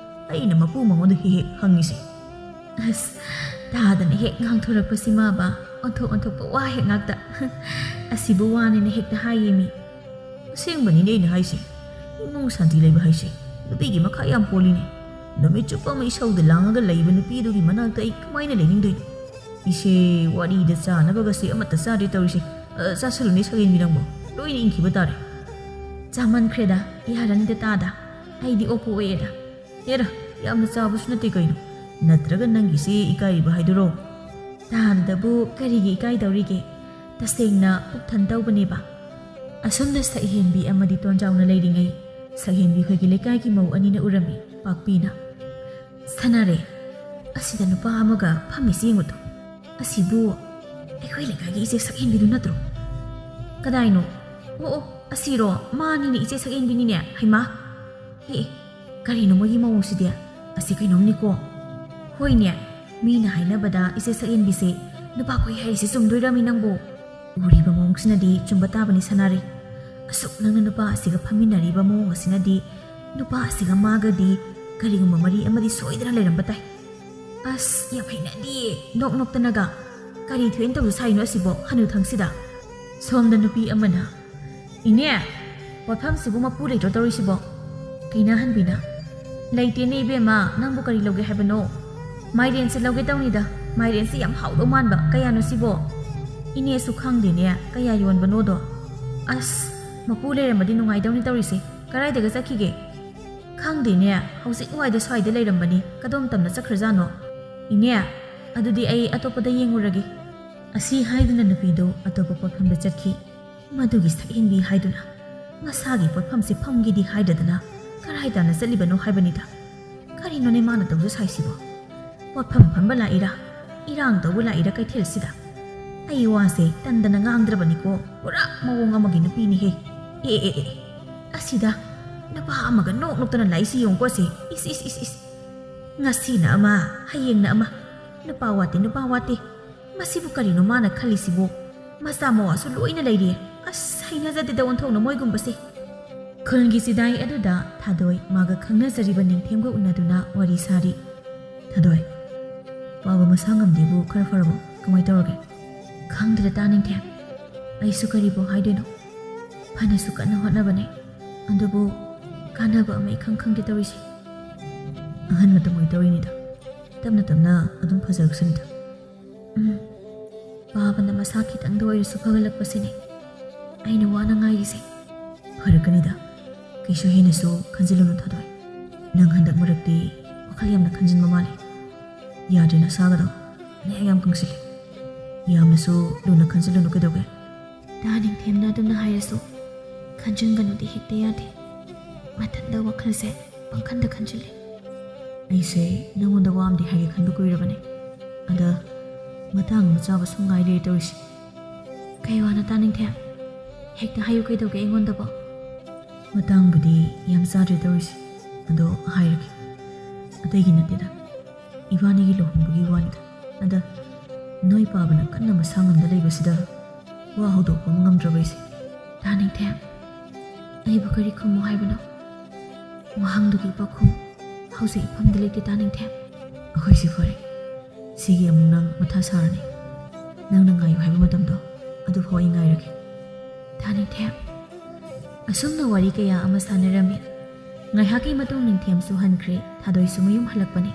ꯑꯩꯅ ꯃꯄꯨ ꯃꯉꯣꯟꯗ ꯍꯦꯛ ꯍꯦꯛ ꯍꯪꯉꯤꯁꯦ꯫" ꯑꯁ, ꯇꯥꯗꯅ ꯍꯦꯛ ꯉꯥꯡꯊꯣꯔꯛꯄꯁꯤꯃꯕ, ꯑꯣꯟꯊꯣꯛ ꯑꯣꯟꯊꯣꯛꯄ ꯋꯥ ꯍꯦꯛ ꯉꯥꯛꯇ꯫ ꯑꯁꯤꯕꯨ ꯋꯥꯅꯦꯅ ꯍꯦꯛꯇ ꯍꯥꯏꯌꯦꯃꯤ꯫ ꯑꯁꯦꯡꯕꯅꯤꯅꯦ ꯑꯩꯅ ꯍꯥꯏꯁꯦ꯫ ꯏꯃꯨꯡ ꯁꯥꯟꯇꯤ ꯂꯩꯕ ꯍꯥꯏꯁꯦ ꯅꯨꯄꯤꯒꯤ ꯃꯈꯥ ꯌꯥꯝ ꯄꯣꯜꯂꯤꯅꯦ꯫ ꯅꯨꯃꯤꯠ ꯆꯨꯞꯄ ꯑꯃ ꯏꯁꯧꯗ ꯂꯥꯡꯉꯒ ꯂꯩꯕ ꯅꯨꯄꯤꯗꯨꯒꯤ ꯃꯅꯥꯛꯇ ꯑꯩ ꯀꯃꯥꯏꯅ ꯂꯩꯅꯤꯡꯗꯣꯏꯅꯣ? ꯏꯁꯦ, ꯋꯥꯔꯤꯗ ꯆꯥꯅꯕꯒꯁꯦ ꯑꯃꯠꯇ ꯆꯥꯗ꯭ꯔꯦ ꯇꯧꯔꯤꯁꯦ꯫ ꯑ, ꯆꯥꯁꯜꯂꯨꯅꯦ ꯁꯛꯍꯦꯟꯕꯤ ꯅꯪꯕꯣ꯫ ꯂꯣꯏꯅ ꯏꯪꯈꯤꯕ ꯇꯥꯔꯦ꯫ ꯆꯥꯃꯟꯈ꯭ꯔꯦꯗ, ꯌꯥꯔꯅꯤꯗ ꯇꯥꯗ꯫ ꯑꯩꯗꯤ ꯑꯣꯛꯄ ꯑꯣꯛꯑꯦꯗ꯫ ꯍꯦꯔꯥ, ꯌꯥꯝꯅ ꯆꯥꯕꯁꯨ ꯅꯠꯇꯦ ꯀꯩꯅꯣ꯫ ꯅꯠꯇ꯭ꯔꯒ ꯅꯪꯒꯤꯁꯦ ꯏꯀꯥꯏꯔꯤꯕ ꯍꯥꯏꯗꯨꯔꯣ? ꯇꯥꯗꯗꯕꯨ ꯀꯔꯤꯒꯤ ꯏꯀꯥꯏꯗꯧꯔꯤꯒꯦ? ꯇꯁꯦꯡꯅ ꯄꯨꯛ ꯊꯟ ꯇꯧꯕꯅꯦꯕ꯫ ꯑꯁꯨꯝꯅ ꯁꯛꯍꯦꯟꯕꯤ ꯑꯃꯗꯤ ꯇꯣꯟꯖꯥꯎꯅ ꯂꯩꯔꯤꯉꯩ, ꯁꯛꯍꯦꯟꯕꯤ ꯈꯣꯏꯒꯤ ꯂꯩꯀꯥꯏꯒꯤ ꯃꯧ ꯑꯅꯤꯅ ꯎꯔꯝꯃꯤ꯫ ꯄꯥꯛꯄꯤꯅ, "ꯁꯥꯟꯅꯔꯦ, ꯑꯁꯤꯗ ꯅꯨꯄꯥ ꯑꯃꯒ ꯐꯝꯃꯤꯁꯤ ꯌꯦꯡꯉꯨꯇꯣ꯫ ꯑꯁꯤꯕꯨ ꯑꯩꯈꯣꯏ ꯂꯩꯀꯥꯏꯒꯤ ꯏꯆꯦ ꯁꯛꯍꯦꯟꯕꯤꯗꯨ ꯅꯠꯇ꯭ꯔꯣ?" "ꯀꯗꯥꯏꯅꯣ? ꯑꯣ, ꯑꯣ, ꯑꯁꯤꯔꯣ? ꯃꯥꯅꯤꯅꯦ, ꯏꯆꯦ ꯁꯛꯍꯦꯟꯕꯤꯅꯤꯅꯦ꯫ ꯍꯩꯃꯥ! ꯑꯦ, ꯑꯦ, ꯀꯔꯤꯅꯣ ꯃꯣꯏꯒꯤ ꯃꯑꯣꯡꯁꯤꯗꯤ? ꯑꯁꯤ ꯀꯩꯅꯣꯝꯅꯤꯀꯣ꯫ ꯍꯣꯏꯅꯦ, ꯃꯤꯅ ꯍꯥꯏꯅꯕꯗ ꯏꯆꯦ ꯁꯛꯍꯦꯟꯕꯤꯁꯦ ꯅꯨꯄꯥ ꯀꯣꯏ ꯍꯥꯏꯔꯤꯁꯦ ꯆꯨꯝꯗꯣꯏꯔꯝꯃꯤ ꯅꯪꯕꯨ? ꯎꯔꯤꯕ ꯃꯑꯣꯡꯁꯤꯅꯗꯤ ꯆꯨꯝꯕ ꯇꯥꯕꯅꯤ ꯁꯥꯟꯅꯔꯦ꯫ ꯑꯁꯨꯛ ꯅꯪꯅ ꯅꯨꯄꯥ ꯑꯁꯤꯒ ꯐꯝꯃꯤꯟꯅꯔꯤꯕ ꯃꯑꯣꯡ ꯑꯁꯤꯅꯗꯤ ꯅꯨꯄꯥ ꯑꯁꯤꯒ ꯃꯥꯒꯗꯤ ꯀꯔꯤꯒꯨꯝꯕ ꯃꯔꯤ ꯑꯃꯗꯤ ꯁꯣꯏꯗꯅ ꯂꯩꯔꯝꯕ ꯇꯥꯏ꯫ ꯑꯁ, ꯌꯥꯝ ꯍꯩꯅꯗꯤꯌꯦ, ꯅꯣꯛ ꯅꯣꯛꯇꯅꯒ꯫ ꯀꯔꯤ ꯊꯣꯏꯅ ꯇꯧꯁꯨ ꯁꯥꯏꯅꯣ ꯑꯁꯤꯕꯣ ꯍꯅꯨꯊꯪꯁꯤꯗ?" ꯁꯣꯝꯗ ꯅꯨꯄꯤ ꯑꯃꯅ, "ꯏꯅꯦ, ꯄꯣꯠꯐꯝꯁꯤꯕꯨ ꯃꯄꯨ ꯂꯩꯇ꯭ꯔꯣ ꯇꯧꯔꯤꯁꯤꯕꯣ?" ꯀꯩꯅꯥꯍꯟꯕꯤꯅ, "ꯂꯩꯇꯦꯅꯦ ꯏꯕꯦꯝꯃ, ꯅꯪꯕꯨ ꯀꯔꯤ ꯂꯧꯒꯦ ꯍꯥꯏꯕꯅꯣ? ꯃꯥꯏꯔꯦꯟꯁꯦ ꯂꯧꯒꯦ ꯇꯧꯅꯤꯗ, ꯃꯥꯏꯔꯦꯟꯁꯦ ꯌꯥꯝ ꯍꯥꯎꯗꯧ ꯃꯥꯟꯕ, ꯀꯌꯥꯅꯣ ꯁꯤꯕꯣ?" "ꯏꯅꯦꯁꯨ ꯈꯪꯗꯦꯅꯦ, ꯀꯌꯥ ꯌꯣꯟꯕꯅꯣꯗꯣ꯫ ꯑꯁ, ꯃꯄꯨ ꯂꯩꯔꯝꯃꯗꯤ ꯅꯨꯡꯉꯥꯏꯗꯧꯅꯤ ꯇꯧꯔꯤꯁꯦ, ꯀꯗꯥꯏꯗꯒ ꯆꯠꯈꯤꯒꯦ?" "ꯈꯪꯗꯦꯅꯦ, ꯍꯧꯖꯤꯛ ꯋꯥꯏꯗ ꯁ꯭ꯋꯥꯏꯗ ꯂꯩꯔꯝꯕꯅꯤ, ꯀꯗꯣꯝ ꯇꯝꯅ ꯆꯠꯈ꯭ꯔꯖꯥꯠꯅꯣ? ꯏꯅꯦ, ꯑꯗꯨꯗꯤ ꯑꯩ ꯑꯇꯣꯞꯄꯗ ꯌꯦꯡꯉꯨꯔꯒꯦ꯫" ꯑꯁꯤ ꯍꯥꯏꯗꯨꯅ ꯅꯨꯄꯤꯗꯨ ꯑꯇꯣꯞꯄ ꯄꯣꯠꯐꯝꯗ ꯆꯠꯈꯤ꯫ ꯃꯗꯨꯒꯤ ꯁꯛꯍꯦꯟꯕꯤ ꯍꯥꯏꯗꯨꯅ ꯃꯁꯥꯒꯤ ꯄꯣꯠꯐꯝꯁꯦ ꯐꯝꯒꯦꯗꯤ ꯍꯥꯏꯗꯗꯅ ꯀꯔꯥꯏ ꯇꯥꯟꯅ ꯆꯠꯂꯤꯕꯅꯣ ꯍꯥꯏꯕꯅꯤꯗ꯫ ꯀꯔꯤꯅꯣꯅꯦ ꯃꯥꯅ ꯇꯧꯖ ꯁꯥꯏꯁꯤꯕꯣ? ꯄꯣꯠꯐꯝ ꯐꯝꯕ ꯂꯥꯛꯏꯔꯥ, ꯏꯔꯥꯡ ꯇꯧꯕ ꯂꯥꯛꯏꯔꯥ ꯀꯩꯊꯦꯜꯁꯤꯗ? ꯑꯩ ꯋꯥꯁꯦ ꯇꯟꯗꯅ ꯉꯥꯡꯗ꯭ꯔꯕꯅꯤꯀꯣ, ꯄꯨꯔꯥ ꯃꯑꯣꯡ ꯑꯃꯒꯤ ꯅꯨꯄꯤꯅꯤꯍꯦ꯫ ꯑꯦ, ꯑꯦ, ꯑꯦ, ꯑꯁꯤꯗ ꯅꯨꯄꯥ ꯑꯃꯒ ꯅꯣꯛ ꯅꯣꯛꯇꯅ ꯂꯥꯛꯏꯁꯤ ꯌꯦꯡꯉꯨꯀꯣ ꯁꯦ꯫ ꯏꯁ, ꯏꯁ, ꯏꯁ, ꯏꯁ꯫ ꯉꯁꯤꯅ ꯑꯃ, ꯍꯌꯦꯡꯅ ꯑꯃ꯫ ꯅꯨꯄꯥ ꯋꯥꯠꯇꯦ, ꯅꯨꯄꯥ ꯋꯥꯠꯇꯦ꯫ ꯃꯁꯤꯕꯨ ꯀꯔꯤꯅꯣ ꯃꯥꯅ ꯈꯜꯂꯤꯁꯤꯕꯨ? ꯃꯆꯥ ꯃꯋꯥꯁꯨ ꯂꯣꯏꯅ ꯂꯩꯔꯤ꯫ ꯑꯁ, ꯍꯩꯅꯖꯗꯦꯗ ꯑꯣꯟꯊꯣꯛꯅ ꯃꯣꯏꯒꯨꯝꯕꯁꯦ꯫ ꯈꯨꯜꯒꯤ ꯆꯤꯗꯥꯏ ꯑꯗꯨꯗ ꯊꯥꯗꯣꯏ ꯃꯥꯒ ꯈꯪꯅꯖꯔꯤꯕ ꯅꯤꯡꯊꯦꯝꯒ ꯎꯅꯗꯨꯅ ꯋꯥꯔꯤ ꯁꯥꯔꯤ꯫ ꯊꯥꯗꯣꯏ, ꯄꯥꯕ ꯃꯁꯥ ꯉꯝꯗꯦꯕꯨ ꯈꯔ ꯐꯔꯕꯣ? ꯀꯃꯥꯏ ꯇꯧꯔꯒꯦ? ꯈꯪꯗ꯭ꯔꯦ ꯇꯥꯅꯤꯡꯊꯦꯝ, ꯑꯩꯁꯨ ꯀꯔꯤꯕꯨ ꯍꯥꯏꯗꯣꯏꯅꯣ꯫ ꯐꯅꯁꯨ ꯀꯟꯅ ꯍꯣꯠꯅꯕꯅꯦ, ꯑꯗꯨꯕꯨ ꯀꯥꯟꯅꯕ ꯑꯃ ꯏꯈꯪ ꯈꯪꯗꯦ ꯇꯧꯔꯤꯁꯦ꯫ ꯑꯍꯟ ꯃꯇꯝ ꯑꯣꯏꯗꯧꯔꯤꯅꯤꯗ, ꯇꯞꯅ ꯇꯞꯅ ꯑꯗꯨꯝ ꯐꯖꯔꯛꯁꯅꯤꯗ꯫ ꯎꯝ, ꯄꯥꯕꯅ ꯃꯁꯥ ꯈꯤꯇꯪꯗ ꯑꯣꯏꯔꯁꯨ ꯐꯒꯠꯂꯛꯄꯁꯤꯅꯦ ꯑꯩꯅ ꯋꯥꯅ ꯉꯥꯏꯔꯤꯁꯦ꯫ ꯐꯔꯛꯀꯅꯤꯗ, ꯀꯩꯁꯨ ꯍꯦꯟꯅꯁꯨ ꯈꯟꯖꯤꯜꯂꯨꯅꯨ ꯊꯥꯗꯣꯏ꯫ ꯅꯪ ꯍꯟꯗꯛ ꯃꯔꯛꯇꯤ ꯋꯥꯈꯜ ꯌꯥꯝꯅ ꯈꯟꯖꯤꯟꯕ ꯃꯥꯜꯂꯦ꯫ ꯌꯥꯗ꯭ꯔꯦ ꯅꯁꯥꯒꯗꯣ, ꯅꯌꯥ ꯌꯥꯝ ꯀꯪꯁꯤꯜꯂꯦ꯫ ꯌꯥꯝꯅꯁꯨ ꯂꯨꯅ ꯈꯟꯖꯤꯜꯂꯨꯅꯨ ꯀꯩꯗꯧꯒꯦ? ꯇꯥꯅꯤꯡꯊꯦꯝꯅ ꯑꯗꯨꯝꯅ ꯍꯥꯏꯔꯁꯨ ꯈꯟꯖꯤꯟꯒꯅꯨꯗꯤ ꯍꯦꯛꯇ ꯌꯥꯗꯦ꯫ ꯃꯊꯟꯗ ꯋꯥꯈꯜꯁꯦ ꯄꯪꯈꯟꯗ ꯈꯟꯖꯤꯜꯂꯦ꯫ ꯑꯩꯁꯦ ꯅꯪꯉꯣꯟꯗ ꯋꯥ ꯑꯃꯗꯤ ꯍꯥꯏꯒꯦ ꯈꯟꯕ ꯀꯨꯏꯔꯕꯅꯦ꯫ ꯑꯗ ꯃꯇꯥꯡ ꯑꯃ ꯆꯥꯕ ꯁꯨꯝ ꯉꯥꯏ ꯂꯩꯔꯦ ꯇꯧꯔꯤꯁꯦ꯫ ꯀꯩ ꯋꯥꯅꯣ ꯇꯥꯅꯤꯡꯊꯦꯝ? ꯍꯦꯛꯇ ꯍꯥꯏꯌꯨ ꯀꯩꯗꯧꯒꯦ ꯑꯩꯉꯣꯟꯗꯕꯣ? ꯃꯇꯥꯡꯕꯨꯗꯤ ꯌꯥꯝ ꯆꯥꯗ꯭ꯔꯦ ꯇꯧꯔꯤꯁꯦ, ꯑꯗꯣ ꯍꯥꯏꯔꯒꯦ꯫ ꯑꯇꯩꯒꯤ ꯅꯠꯇꯦꯗ, ꯏꯕꯥꯅꯤꯒꯤ ꯂꯨꯍꯣꯡꯕꯒꯤ ꯋꯥꯅꯤꯗ꯫ ꯑꯗ ꯅꯣꯏ ꯄꯥꯕꯅ ꯀꯟꯅ ꯃꯁꯥ ꯉꯝꯗ ꯂꯩꯕꯁꯤꯗ ꯋꯥ ꯍꯧꯗꯣꯛꯄ ꯑꯃ ꯉꯝꯗ꯭ꯔꯕ ꯑꯩꯁꯦ꯫ ꯇꯥꯅꯤꯡꯊꯦꯝ, ꯑꯩꯕꯨ ꯀꯔꯤ ꯈꯨꯝꯃꯨ ꯍꯥꯏꯕꯅꯣ? ꯋꯥꯍꯪꯗꯨꯒꯤ ꯄꯥꯎꯈꯨꯝ ꯍꯧꯖꯤꯛ ꯏꯐꯝꯗ ꯂꯩꯇꯦ ꯇꯥꯅꯤꯡꯊꯦꯝ꯫ ꯑꯩꯈꯣꯏꯁꯤ ꯐꯔꯦ, ꯁꯤꯒꯤ ꯑꯃꯨꯛ ꯅꯪ ꯃꯊꯥ ꯁꯥꯔꯅꯤ꯫ ꯅꯪꯅ ꯉꯥꯏꯌꯨ ꯍꯥꯏꯕ ꯃꯇꯝꯗꯣ ꯑꯗꯨꯐꯥꯎ ꯑꯩ ꯉꯥꯏꯔꯒꯦ꯫ ꯇꯥꯅꯤꯡꯊꯦꯝ꯫ ꯑꯁꯨꯝꯅ ꯋꯥꯔꯤ ꯀꯌꯥ ꯑꯃ ꯁꯥꯟꯅꯔꯝꯃꯤ꯫ ꯉꯥꯏꯍꯥꯛꯀꯤ ꯃꯇꯨꯡ ꯅꯤꯡꯊꯦꯝꯁꯨ ꯍꯟꯈ꯭ꯔꯦ, ꯊꯥꯗꯣꯏꯁꯨ ꯃꯌꯨꯝ ꯍꯜꯂꯛꯄꯅꯤ꯫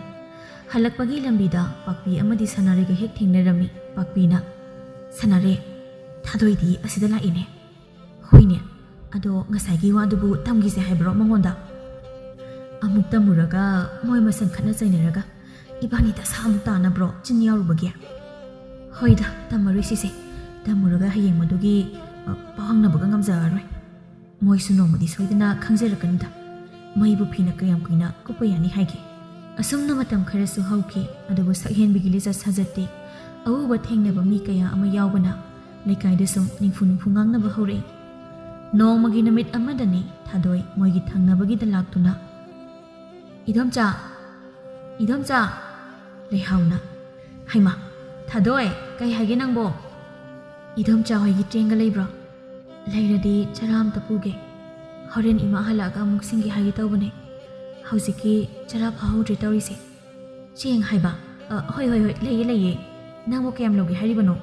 ꯍꯜꯂꯛꯄꯒꯤ ꯂꯝꯕꯤꯗ ꯄꯥꯛꯄꯤ ꯑꯃꯗꯤ ꯁꯅꯥꯔꯩꯒ ꯍꯦꯛ ꯊꯦꯡꯅꯔꯝꯃꯤ꯫ ꯄꯥꯛꯄꯤꯅ, "ꯁꯅꯥꯔꯩ, ꯊꯥꯗꯣꯏꯗꯤ ꯑꯁꯤꯗ ꯂꯥꯛꯏꯅꯦ꯫" "ꯍꯣꯏꯅꯦ, ꯑꯗꯣ ꯉꯁꯥꯏꯒꯤ ꯋꯥꯗꯨꯕꯨ ꯇꯝꯈꯤꯁꯦ ꯍꯥꯏꯕ꯭ꯔꯣ ꯃꯉꯣꯟꯗ?" "ꯑꯃꯨꯛ ꯇꯝꯃꯨꯔꯒ ꯃꯣꯏ ꯃꯁꯦꯟ ꯈꯠꯅ ꯆꯩꯅꯔꯒ ꯏꯕꯥꯅꯤ ꯗꯁꯥ ꯑꯃꯨꯛ ꯇꯥꯅꯕ꯭ꯔꯣ ꯆꯤꯟ ꯌꯥꯎꯔꯨꯕꯒꯤ?" "ꯍꯣꯏꯗ, ꯇꯝꯃꯔꯣꯏ ꯁꯤꯁꯦ꯫ ꯇꯝꯃꯨꯔꯒ ꯍꯌꯦꯡ ꯃꯗꯨꯒꯤ, ꯑ, ꯄꯥꯎꯍꯪꯅꯕꯒ ꯉꯝꯖꯔꯔꯣꯏ꯫ ꯃꯣꯏꯁꯨ ꯅꯣꯡꯃꯗꯤ ꯁꯣꯏꯗꯅ ꯈꯪꯖꯔꯛꯀꯅꯤꯗ꯫ ꯃꯩꯕꯨ ꯐꯤꯅ ꯀꯌꯥꯝ ꯀꯨꯏꯅ ꯀꯨꯞꯄ ꯌꯥꯅꯤ ꯍꯥꯏꯒꯦ?" ꯑꯁꯨꯝꯅ ꯃꯇꯝ ꯈꯔꯁꯨ ꯍꯧꯈꯤ, ꯑꯗꯨꯕꯨ ꯁꯛꯍꯦꯟꯕꯤꯒꯤ ꯂꯤꯆꯠ ꯁꯥꯖꯠꯇꯤ ꯑꯎꯕ ꯊꯦꯡꯅꯕ ꯃꯤ ꯀꯌꯥ ꯑꯃ ꯌꯥꯎꯕꯅ ꯂꯩꯀꯥꯏꯗ ꯁꯨꯝ ꯅꯤꯡꯐꯨ ꯅꯤꯡꯐꯨ ꯉꯥꯡꯅꯕ ꯍꯧꯔꯛꯏ꯫ ꯅꯣꯡꯃꯒꯤ ꯅꯨꯃꯤꯠ ꯑꯃꯗꯅꯤ ꯊꯥꯗꯣꯏ ꯃꯣꯏꯒꯤ ꯊꯪꯅꯕꯒꯤꯗ ꯂꯥꯛꯇꯨꯅ, "ꯏꯗꯣꯝꯆꯥ, ꯏꯗꯣꯝꯆꯥ!" ꯂꯩꯍꯥꯎꯅ, "ꯍꯩꯃꯥ, ꯊꯥꯗꯣꯏ, ꯀꯩ ꯍꯥꯏꯒꯦ ꯅꯪꯕꯣ? ꯏꯗꯣꯝꯆꯥ ꯍꯣꯏꯒꯤ ꯆꯦꯡꯒ ꯂꯩꯕ꯭ꯔꯣ? ꯂꯩꯔꯗꯤ ꯆꯔꯥ ꯑꯝꯇ ꯄꯨꯒꯦ꯫ ꯍꯣꯔꯦꯟ ꯏꯃꯥ ꯍꯜꯂꯛꯑꯒ ꯑꯃꯨꯛ ꯁꯤꯡꯒꯦ ꯍꯥꯏꯒꯦ ꯇꯧꯕꯅꯦ꯫ ꯍꯧꯖꯤꯛꯀꯤ ꯆꯔꯥ ꯐꯥꯍꯧꯗ꯭ꯔꯦ ꯇꯧꯔꯤꯁꯦ꯫" "ꯆꯦꯡ ꯍꯥꯏꯕ? ꯑ, ꯍꯣꯏ, ꯍꯣꯏ, ꯍꯣꯏ, ꯂꯩꯌꯦ, ꯂꯩꯌꯦ꯫ ꯅꯪꯕꯨ ꯀꯌꯥꯝ ꯂꯧꯒꯦ ꯍꯥꯏꯔꯤꯕꯅꯣ?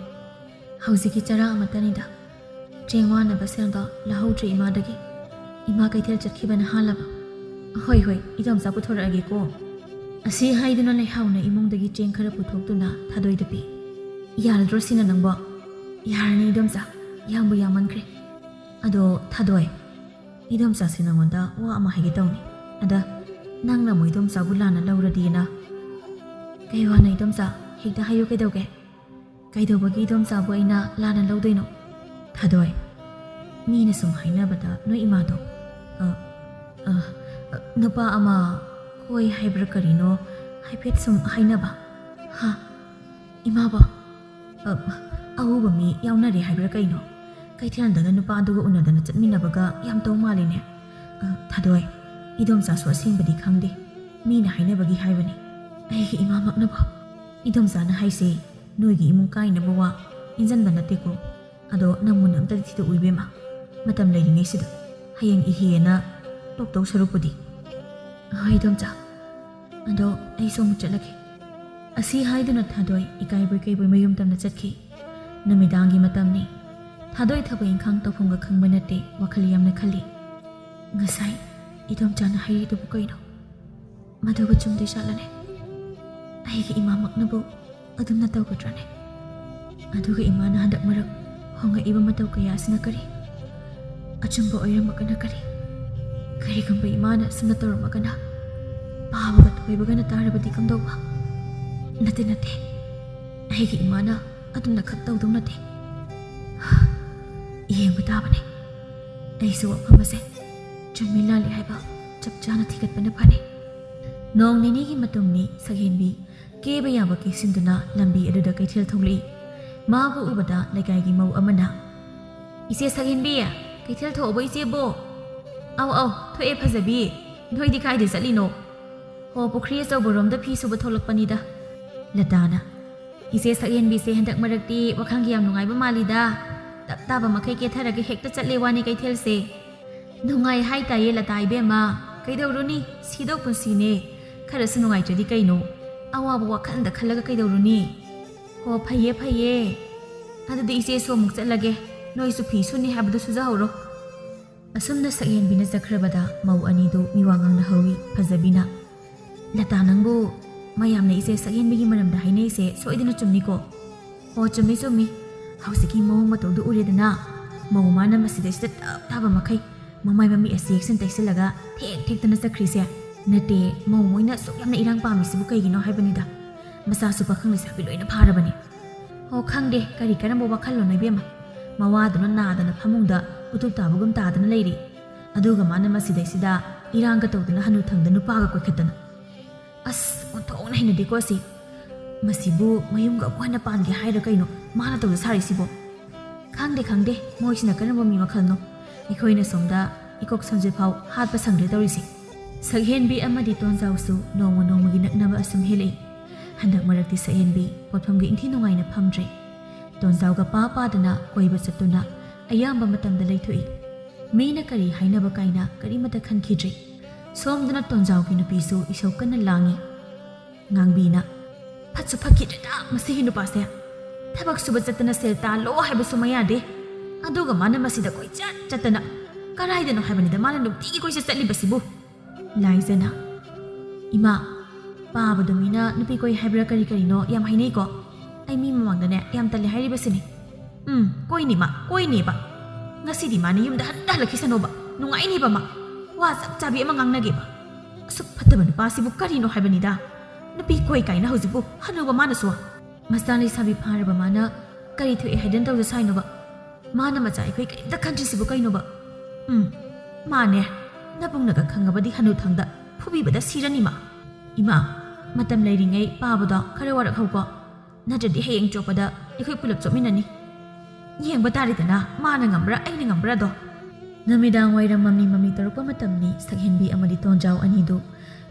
ꯍꯧꯖꯤꯛꯀꯤ ꯆꯔꯥ ꯑꯃꯠꯇꯅꯤꯗ꯫ ꯆꯦꯡ ꯋꯥꯅꯕ ꯁꯦꯜꯗꯣ ꯂꯧꯍꯧꯗ꯭ꯔꯦ ꯏꯃꯥꯗꯒꯤ꯫ ꯏꯃꯥ ꯀꯩꯊꯦꯜ ꯆꯠꯈꯤꯕꯅ ꯍꯥꯜꯂꯕ꯫ ꯍꯣꯏ, ꯍꯣꯏ, ꯏꯗꯣꯝꯆꯥ ꯄꯨꯊꯣꯔꯛꯑꯒꯦꯀꯣ꯫ ꯑꯁꯤ ꯍꯥꯏꯗꯨꯅ ꯂꯩꯍꯥꯎꯅ ꯏꯃꯨꯡꯗꯒꯤ ꯆꯦꯡ ꯈꯔ ꯄꯨꯊꯣꯛꯇꯨꯅ ꯊꯥꯗꯣꯏꯗ ꯄꯤ꯫ ꯌꯥꯔꯗ꯭ꯔꯣ ꯁꯤꯅ ꯅꯪꯕꯣ? ꯌꯥꯔꯅꯤ ꯏꯗꯣꯝꯆꯥ, ꯌꯥꯝꯕꯨ ꯌꯥꯝꯃꯟꯈ꯭ꯔꯦ꯫ ꯑꯗꯣ ꯊꯥꯗꯣꯏ, ꯏꯗꯣꯝꯆꯥꯁꯦ ꯅꯪꯉꯣꯟꯗ ꯋꯥ ꯑꯃ ꯍꯥꯏꯒꯦ ꯇꯧꯅꯤ꯫ ꯑꯗ ꯅꯪꯅ ꯑꯃꯨꯛ ꯏꯗꯣꯝꯆꯥꯕꯨ ꯂꯥꯟꯅ ꯂꯧꯔꯗꯤꯅ꯫ ꯀꯩ ꯋꯥꯅꯣ ꯏꯗꯣꯝꯆꯥ? ꯍꯦꯛꯇ ꯍꯥꯏꯌꯨ ꯀꯩꯗꯧꯒꯦ? ꯀꯩꯗꯧꯕꯒꯤ ꯏꯗꯣꯝꯆꯥꯕꯨ ꯑꯩꯅ ꯂꯥꯟꯅ ꯂꯧꯗꯣꯏꯅꯣ? ꯊꯥꯗꯣꯏ, ꯃꯤꯅ ꯁꯨꯝ ꯍꯥꯏꯅꯕꯗ ꯅꯣꯏ ꯏꯃꯥꯗꯣ, ꯑ, ꯑ, ꯑ, ꯅꯨꯄꯥ ꯑꯃ ꯀꯣꯏ ꯍꯥꯏꯕ꯭ꯔꯥ ꯀꯔꯤꯅꯣ ꯍꯥꯏꯐꯦꯠ ꯁꯨꯝ ꯍꯥꯏꯅꯕ꯫ ꯍꯥ? ꯏꯃꯥꯕꯣ? ꯑ, ꯑꯎꯕ ꯃꯤ ꯌꯥꯎꯅꯔꯦ ꯍꯥꯏꯕ꯭ꯔꯥ ꯀꯩꯅꯣ? ꯀꯩꯊꯦꯜꯗꯒ ꯅꯨꯄꯥꯗꯨꯒ ꯎꯅꯗꯅ ꯆꯠꯃꯤꯟꯅꯕꯒ ꯌꯥꯝ ꯇꯧ ꯃꯥꯜꯂꯤꯅꯦ꯫ ꯑ, ꯊꯥꯗꯣꯏ, ꯏꯗꯣꯝꯆꯥꯁꯨ ꯑꯁꯦꯡꯕꯗꯤ ꯈꯪꯗꯦ꯫ ꯃꯤꯅ ꯍꯥꯏꯅꯕꯒꯤ ꯍꯥꯏꯕꯅꯤ꯫ ꯑꯩꯒꯤ ꯏꯃꯥꯃꯛꯅꯕꯣ? ꯏꯗꯣꯝꯆꯥꯅ ꯍꯥꯏꯁꯦ ꯅꯣꯏꯒꯤ ꯏꯃꯨꯡ ꯀꯥꯏꯅꯕ ꯋꯥ ꯏꯟꯖꯟꯕ ꯅꯠꯇꯦꯀꯣ꯫ ꯑꯗꯣ ꯅꯪ ꯃꯨꯟꯅ ꯑꯝꯇꯗꯤ ꯊꯤꯗꯣꯛꯎ ꯏꯕꯦꯝꯃ꯫ ꯃꯇꯝ ꯂꯩꯔꯤꯉꯩꯁꯤꯗ꯫ ꯍꯌꯦꯡ ꯏꯍꯦꯅ ꯇꯣꯛꯇꯧ ꯁꯔꯨꯛꯄꯨꯗꯤ꯫ ꯍꯣꯏ ꯏꯗꯣꯝꯆꯥ꯫ ꯑꯗꯣ ꯑꯩꯁꯨ ꯑꯃꯨꯛ ꯆꯠꯂꯒꯦ꯫ ꯑꯁꯤ ꯍꯥꯏꯗꯨꯅ ꯊꯥꯗꯣꯏ ꯏꯀꯥꯏꯕꯣꯏ ꯀꯩꯕꯣꯏ ꯃꯌꯨꯝ ꯇꯝꯅ ꯆꯠꯈꯤ꯫ ꯅꯨꯃꯤꯗꯥꯡꯒꯤ ꯃꯇꯝꯅꯤ꯫ ꯊꯥꯗꯣꯏ ꯊꯕꯛ ꯏꯪꯈꯥꯡ ꯇꯧꯐꯝꯒ ꯈꯪꯕ ꯅꯠꯇꯦ, ꯋꯥꯈꯜ ꯌꯥꯝꯅ ꯈꯜꯂꯤ꯫ ꯉꯁꯥꯏ ꯏꯗꯣꯝꯆꯥꯅ ꯍꯥꯏꯔꯤꯗꯨꯕꯨ ꯀꯩꯅꯣ? ꯃꯗꯨꯕꯨ ꯆꯨꯝꯗꯣꯏ ꯖꯥꯠꯂꯅꯦ? ꯑꯩꯒꯤ ꯏꯃꯥꯃꯛꯅꯕꯨ ꯑꯗꯨꯝꯅ ꯇꯧꯒꯗ꯭ꯔꯅꯦ? ꯑꯗꯨꯒ ꯏꯃꯥꯅ ꯍꯟꯗꯛ ꯃꯔꯛ ꯍꯣꯡꯉꯛꯏꯕ ꯃꯇꯧ ꯀꯌꯥ ꯑꯁꯤꯅ ꯀꯔꯤ? ꯑꯆꯨꯝꯕ ꯑꯣꯏꯔꯝꯃꯒꯅ ꯀꯔꯤ? ꯀꯔꯤꯒꯨꯝꯕ ꯏꯃꯥꯅ ꯑꯁꯨꯝꯅ ꯇꯧꯔꯝꯃꯒꯅ, ꯄꯥꯕꯒ ꯊꯣꯏꯕꯒꯅ ꯇꯥꯔꯕꯗꯤ ꯀꯝꯗꯧꯕ? ꯅꯠꯇꯦ, ꯅꯠꯇꯦ, ꯑꯩꯒꯤ ꯏꯃꯥꯅ ꯑꯗꯨꯝꯅ ꯈꯛ ꯇꯧꯗꯧ ꯅꯠꯇꯦ꯫ ꯌꯦꯡꯕ ꯇꯥꯕꯅꯦ꯫ ꯑꯩꯁꯨ ꯋꯥꯐꯝ ꯑꯁꯦ ꯆꯨꯝꯃꯤ ꯂꯥꯜꯂꯤ ꯍꯥꯏꯕ ꯆꯞ ꯆꯥꯅ ꯊꯤꯒꯠꯄꯅ ꯐꯅꯤ꯫ ꯅꯣꯡ ꯅꯤꯅꯤꯒꯤ ꯃꯇꯨꯡꯅꯤ ꯁꯛꯍꯦꯟꯕꯤ ꯀꯦꯕ ꯌꯥꯕ ꯀꯦꯁꯤꯟꯗꯨꯅ ꯂꯝꯕꯤ ꯑꯗꯨꯗ ꯀꯩꯊꯦꯜ ꯊꯣꯛꯂꯛꯏ꯫ ꯃꯥꯕꯨ ꯎꯕꯗ ꯂꯩꯀꯥꯏꯒꯤ ꯃꯧ ꯑꯃꯅ, "ꯏꯆꯦ ꯁꯛꯍꯦꯟꯕꯤ, ꯀꯩꯊꯦꯜ ꯊꯣꯛꯑꯕꯣ ꯏꯆꯦꯕꯣ?" "ꯑꯧ, ꯑꯧ, ꯊꯣꯛꯑꯦ ꯐꯖꯕꯤ꯫ ꯅꯣꯏꯗꯤ ꯀꯥꯏꯗ ꯆꯠꯂꯤꯅꯣ?" "ꯍꯣ, ꯄꯨꯈ꯭ꯔꯤ ꯑꯆꯧꯕꯔꯣꯝꯗ ꯐꯤ ꯁꯨꯕ ꯊꯣꯛꯂꯛꯄꯅꯤꯗ꯫" ꯂꯇꯥꯅ, "ꯏꯆꯦ ꯁꯛꯍꯦꯟꯕꯤꯁꯦ ꯍꯟꯗꯛ ꯃꯔꯛꯇꯤ ꯋꯥꯈꯜꯒ ꯌꯥꯝ ꯅꯨꯡꯉꯥꯏꯕ ꯃꯥꯜꯂꯤꯗ꯫ ꯇꯞ ꯇꯥꯕ ꯃꯈꯩ ꯀꯦꯊꯔꯒ ꯍꯦꯛꯇ ꯆꯠꯂꯦ ꯋꯥꯅꯤ ꯀꯩꯊꯦꯜꯁꯦ꯫" "ꯅꯨꯡꯉꯥꯏ ꯍꯥꯏ ꯇꯥꯏꯌꯦ ꯂꯇꯥ ꯏꯕꯦꯝꯃ꯫ ꯀꯩꯗꯧꯔꯨꯅꯤ, ꯁꯤꯗꯧ ꯄꯨꯟꯁꯤꯅꯦ꯫ ꯈꯔꯁꯨ ꯅꯨꯡꯉꯥꯏꯇ꯭ꯔꯗꯤ ꯀꯩꯅꯣ? ꯑꯋꯥꯕ ꯋꯥꯈꯜꯗ ꯈꯜꯂꯒ ꯀꯩꯗꯧꯔꯨꯅꯤ? ꯍꯣ, ꯐꯩꯌꯦ, ꯐꯩꯌꯦ꯫ ꯑꯗꯨꯗꯤ ꯏꯆꯦꯁꯨ ꯑꯃꯨꯛ ꯆꯠꯂꯒꯦ꯫ ꯅꯣꯏꯁꯨ ꯐꯤ ꯁꯨꯅꯤ ꯍꯥꯏꯕꯗꯨ ꯁꯨꯖꯍꯧꯔꯣ꯫ ꯑꯁꯨꯝꯅ ꯁꯛꯍꯦꯟꯕꯤꯅ ꯆꯠꯈ꯭ꯔꯕꯗ ꯃꯧ ꯑꯅꯤꯗꯨ ꯃꯤꯋꯥ ꯉꯥꯡꯅꯍꯧꯏ ꯐꯖꯕꯤꯅ꯫ "ꯂꯇꯥ, ꯅꯪꯕꯨ ꯃꯌꯥꯝꯅ ꯏꯆꯦ ꯁꯛꯍꯦꯟꯕꯤꯒꯤ ꯃꯔꯝꯗ ꯍꯥꯏꯅꯩꯁꯦ ꯁꯣꯏꯗꯅ ꯆꯨꯝꯃꯤꯀꯣ?" "ꯑꯣ, ꯆꯨꯝꯃꯤ, ꯆꯨꯝꯃꯤ꯫ ꯍꯧꯖꯤꯛꯀꯤ ꯃꯑꯣꯡ ꯃꯇꯧꯗꯨ ꯎꯔꯦꯗꯅ꯫ ꯃꯧ ꯃꯥꯅ ꯃꯁꯤꯗꯩꯁꯤꯗ ꯇꯞ ꯇꯥꯕ ꯃꯈꯩ ꯃꯃꯥꯏ ꯃꯃꯤꯠ ꯑꯁꯤ ꯌꯦꯛꯁꯤꯟ ꯇꯩꯁꯤꯜꯂꯒ ꯊꯦꯛ ꯊꯦꯛꯇꯅ ꯆꯠꯈ꯭ꯔꯤꯁꯦ꯫ ꯅꯠꯇꯦ, ꯃꯧ ꯃꯣꯏꯅ ꯑꯁꯨꯛ ꯌꯥꯝꯅ ꯏꯔꯥꯡ ꯄꯥꯝꯃꯤꯁꯤꯕꯨ ꯀꯩꯒꯤꯅꯣ ꯍꯥꯏꯕꯅꯤꯗ꯫ ꯃꯆꯥꯁꯨ ꯄꯥꯈꯪ ꯂꯩꯁꯥꯕꯤ ꯂꯣꯏꯅ ꯐꯥꯔꯕꯅꯤ꯫ ꯑꯣ, ꯈꯪꯗꯦ ꯀꯔꯤ ꯀꯔꯝꯕ ꯋꯥꯈꯜꯂꯣꯟꯅꯣ ꯏꯕꯦꯝꯃ꯫ ꯃꯋꯥꯗꯨꯅ ꯅꯥꯗꯅ ꯐꯃꯨꯡꯗ ꯎꯇꯨꯞ ꯇꯥꯕꯒꯨꯝ ꯇꯥꯗꯅ ꯂꯩꯔꯤ꯫ ꯑꯗꯨꯒ ꯃꯥꯅ ꯃꯁꯤꯗꯩꯁꯤꯗ ꯏꯔꯥꯡꯒ ꯇꯧꯗꯅ ꯍꯅꯨꯊꯪꯗ ꯅꯨꯄꯥꯒ ꯀꯣꯏꯈꯠꯇꯅ꯫ ꯑꯁ, ꯑꯣꯟꯊꯣꯛꯅ ꯍꯩꯅꯗꯦꯀꯣ ꯑꯁꯤ꯫ ꯃꯁꯤꯕꯨ ꯃꯌꯨꯝꯒ ꯑꯃꯨꯛ ꯍꯟꯅ ꯄꯥꯟꯒꯦ ꯍꯥꯏꯔ ꯀꯩꯅꯣ ꯃꯥꯅ ꯇꯧꯖ ꯁꯥꯔꯤꯁꯤꯕꯣ?" "ꯈꯪꯗꯦ, ꯈꯪꯗꯦ, ꯃꯣꯏꯁꯤꯅ ꯀꯔꯝꯕ ꯃꯤ ꯃꯈꯜꯅꯣ꯫ ꯑꯩꯈꯣꯏꯅ ꯁꯣꯝꯗ ꯏꯀꯣꯛ ꯁꯝꯖꯦꯠ ꯐꯥꯎ ꯍꯥꯠꯄ ꯁꯪꯗ꯭ꯔꯦ ꯇꯧꯔꯤꯁꯦ꯫" ꯁꯛꯍꯦꯟꯕꯤ ꯑꯃꯗꯤ ꯇꯣꯟꯖꯥꯎꯁꯨ ꯅꯣꯡꯃ ꯅꯣꯡꯃꯒꯤ ꯅꯛꯅꯕ ꯑꯁꯨꯝ ꯍꯦꯜꯂꯛꯏ꯫ ꯍꯟꯗꯛ ꯃꯔꯛꯇꯤ ꯁꯛꯍꯦꯟꯕꯤ ꯄꯣꯠꯐꯝꯒ ꯏꯪꯊꯤ ꯅꯨꯡꯉꯥꯏꯅ ꯐꯝꯗ꯭ꯔꯦ꯫ ꯇꯣꯟꯖꯥꯎꯒ ꯄꯥ ꯄꯥꯗꯅ ꯀꯣꯏꯕ ꯆꯠꯇꯨꯅ ꯑꯌꯥꯝꯕ ꯃꯇꯝꯗ ꯂꯩꯊꯣꯛꯏ꯫ ꯃꯤꯅ ꯀꯔꯤ ꯍꯥꯏꯅꯕ ꯀꯥꯏꯅ ꯀꯔꯤꯃꯠꯇ ꯈꯟꯈꯤꯗ꯭ꯔꯦ꯫ ꯁꯣꯝꯗꯅ ꯇꯣꯟꯖꯥꯎꯒꯤ ꯅꯨꯄꯤꯁꯨ ꯏꯁꯧ ꯀꯟꯅ ꯂꯥꯡꯉꯤ꯫ ꯉꯥꯡꯕꯤꯅ, "ꯐꯠꯁꯨ ꯐꯠꯈꯤꯗ꯭ꯔꯦꯗ ꯃꯁꯤꯒꯤ ꯅꯨꯄꯥꯁꯦ꯫ ꯊꯕꯛ ꯁꯨꯕ ꯆꯠꯇꯅ ꯁꯦꯜ ꯇꯥꯜꯂꯣ ꯍꯥꯏꯕꯁꯨ ꯃꯌꯥꯗꯦ꯫ ꯑꯗꯨꯒ ꯃꯥꯅ ꯃꯁꯤꯗ ꯀꯣꯏꯆꯠ ꯆꯠꯇꯅ꯫ ꯀꯔꯥꯏꯗꯅꯣ ꯍꯥꯏꯕꯅꯤꯗ ꯃꯥꯅ ꯅꯨꯡꯇꯤꯒꯤ ꯀꯣꯏꯆꯠ ꯆꯠꯂꯤꯕꯁꯤꯕꯨ?" ꯂꯥꯏꯖꯅ, "ꯏꯃꯥ, ꯄꯥꯕꯗꯣ ꯃꯤꯅ ꯅꯨꯄꯤ ꯀꯣꯏ ꯍꯥꯏꯕ꯭ꯔꯥ ꯀꯔꯤ ꯀꯔꯤꯅꯣ ꯌꯥꯝ ꯍꯥꯏꯅꯩꯀꯣ꯫ ꯑꯩ ꯃꯤ ꯃꯃꯥꯡꯗꯅꯦ ꯌꯥꯝ ꯇꯜꯂꯦ ꯍꯥꯏꯔꯤꯕꯁꯤꯅꯦ꯫ ꯎꯝ, ꯀꯣꯏꯅꯤ ꯃꯥ, ꯀꯣꯏꯅꯤꯕ꯫ ꯉꯁꯤꯗꯤ ꯃꯥꯅ ꯌꯨꯝꯗ ꯍꯟꯇ ꯍꯜꯂꯛꯈꯤꯁꯅꯣꯕ꯫ ꯅꯨꯡꯉꯥꯏꯅꯤꯕ ꯃꯥ꯫ ꯋꯥ ꯆꯞ ꯆꯥꯕꯤ ꯑꯃ ꯉꯥꯡꯅꯒꯦꯕ꯫ ꯑꯁꯨꯛ ꯐꯠꯇꯕ ꯅꯨꯄꯥꯁꯤꯕꯨ ꯀꯔꯤꯅꯣ ꯍꯥꯏꯕꯅꯤꯗ꯫ ꯅꯨꯄꯤ ꯀꯣꯏ ꯀꯥꯏꯅ ꯍꯧꯖꯤꯛꯄꯨ ꯍꯅꯨꯕ ꯃꯥꯅꯁꯨ꯫ ꯃꯆꯥ ꯂꯩꯁꯥꯕꯤ ꯐꯥꯔꯕ ꯃꯥꯅ ꯀꯔꯤ ꯊꯣꯛꯑꯦ ꯍꯥꯏꯗꯅ ꯇꯧꯖ ꯁꯥꯏꯅꯣꯕ? ꯃꯥꯅ ꯃꯆꯥ ꯑꯩꯈꯣꯏ ꯀꯔꯤꯝꯇ ꯈꯟꯗ꯭ꯔꯤꯁꯤꯕꯨ ꯀꯩꯅꯣꯕ?" "ꯎꯝ, ꯃꯥꯅꯦ꯫ ꯅꯕꯨꯡꯅꯒ ꯈꯪꯉꯕꯗꯤ ꯍꯅꯨꯊꯪꯗ ꯐꯨꯕꯤꯕꯗ ꯁꯤꯔꯅꯤ ꯃꯥ꯫ ꯏꯃꯥ, ꯃꯇꯝ ꯂꯩꯔꯤꯉꯩ ꯄꯥꯕꯗꯣ ꯈꯔ ꯋꯥꯔꯛꯍꯧꯀꯣ꯫ ꯅꯠꯇ꯭ꯔꯗꯤ ꯍꯌꯦꯡ ꯆꯣꯞꯄꯗ ꯑꯩꯈꯣꯏ ꯄꯨꯂꯞ ꯆꯣꯞꯃꯤꯟꯅꯅꯤ꯫ ꯌꯦꯡꯕ ꯇꯥꯔꯦꯗꯅ ꯃꯥꯅ ꯉꯝꯕ꯭ꯔꯥ ꯑꯩꯅ ꯉꯝꯕ꯭ꯔꯥꯗꯣ꯫" ꯅꯨꯃꯤꯗꯥꯡ ꯋꯥꯏꯔꯝ ꯃꯝꯂꯤ ꯃꯝꯂꯤ ꯇꯧꯔꯛꯄ ꯃꯇꯝꯅꯤ꯫ ꯁꯛꯍꯦꯟꯕꯤ ꯑꯃꯗꯤ ꯇꯣꯟꯖꯥꯎ ꯑꯅꯤꯗꯨ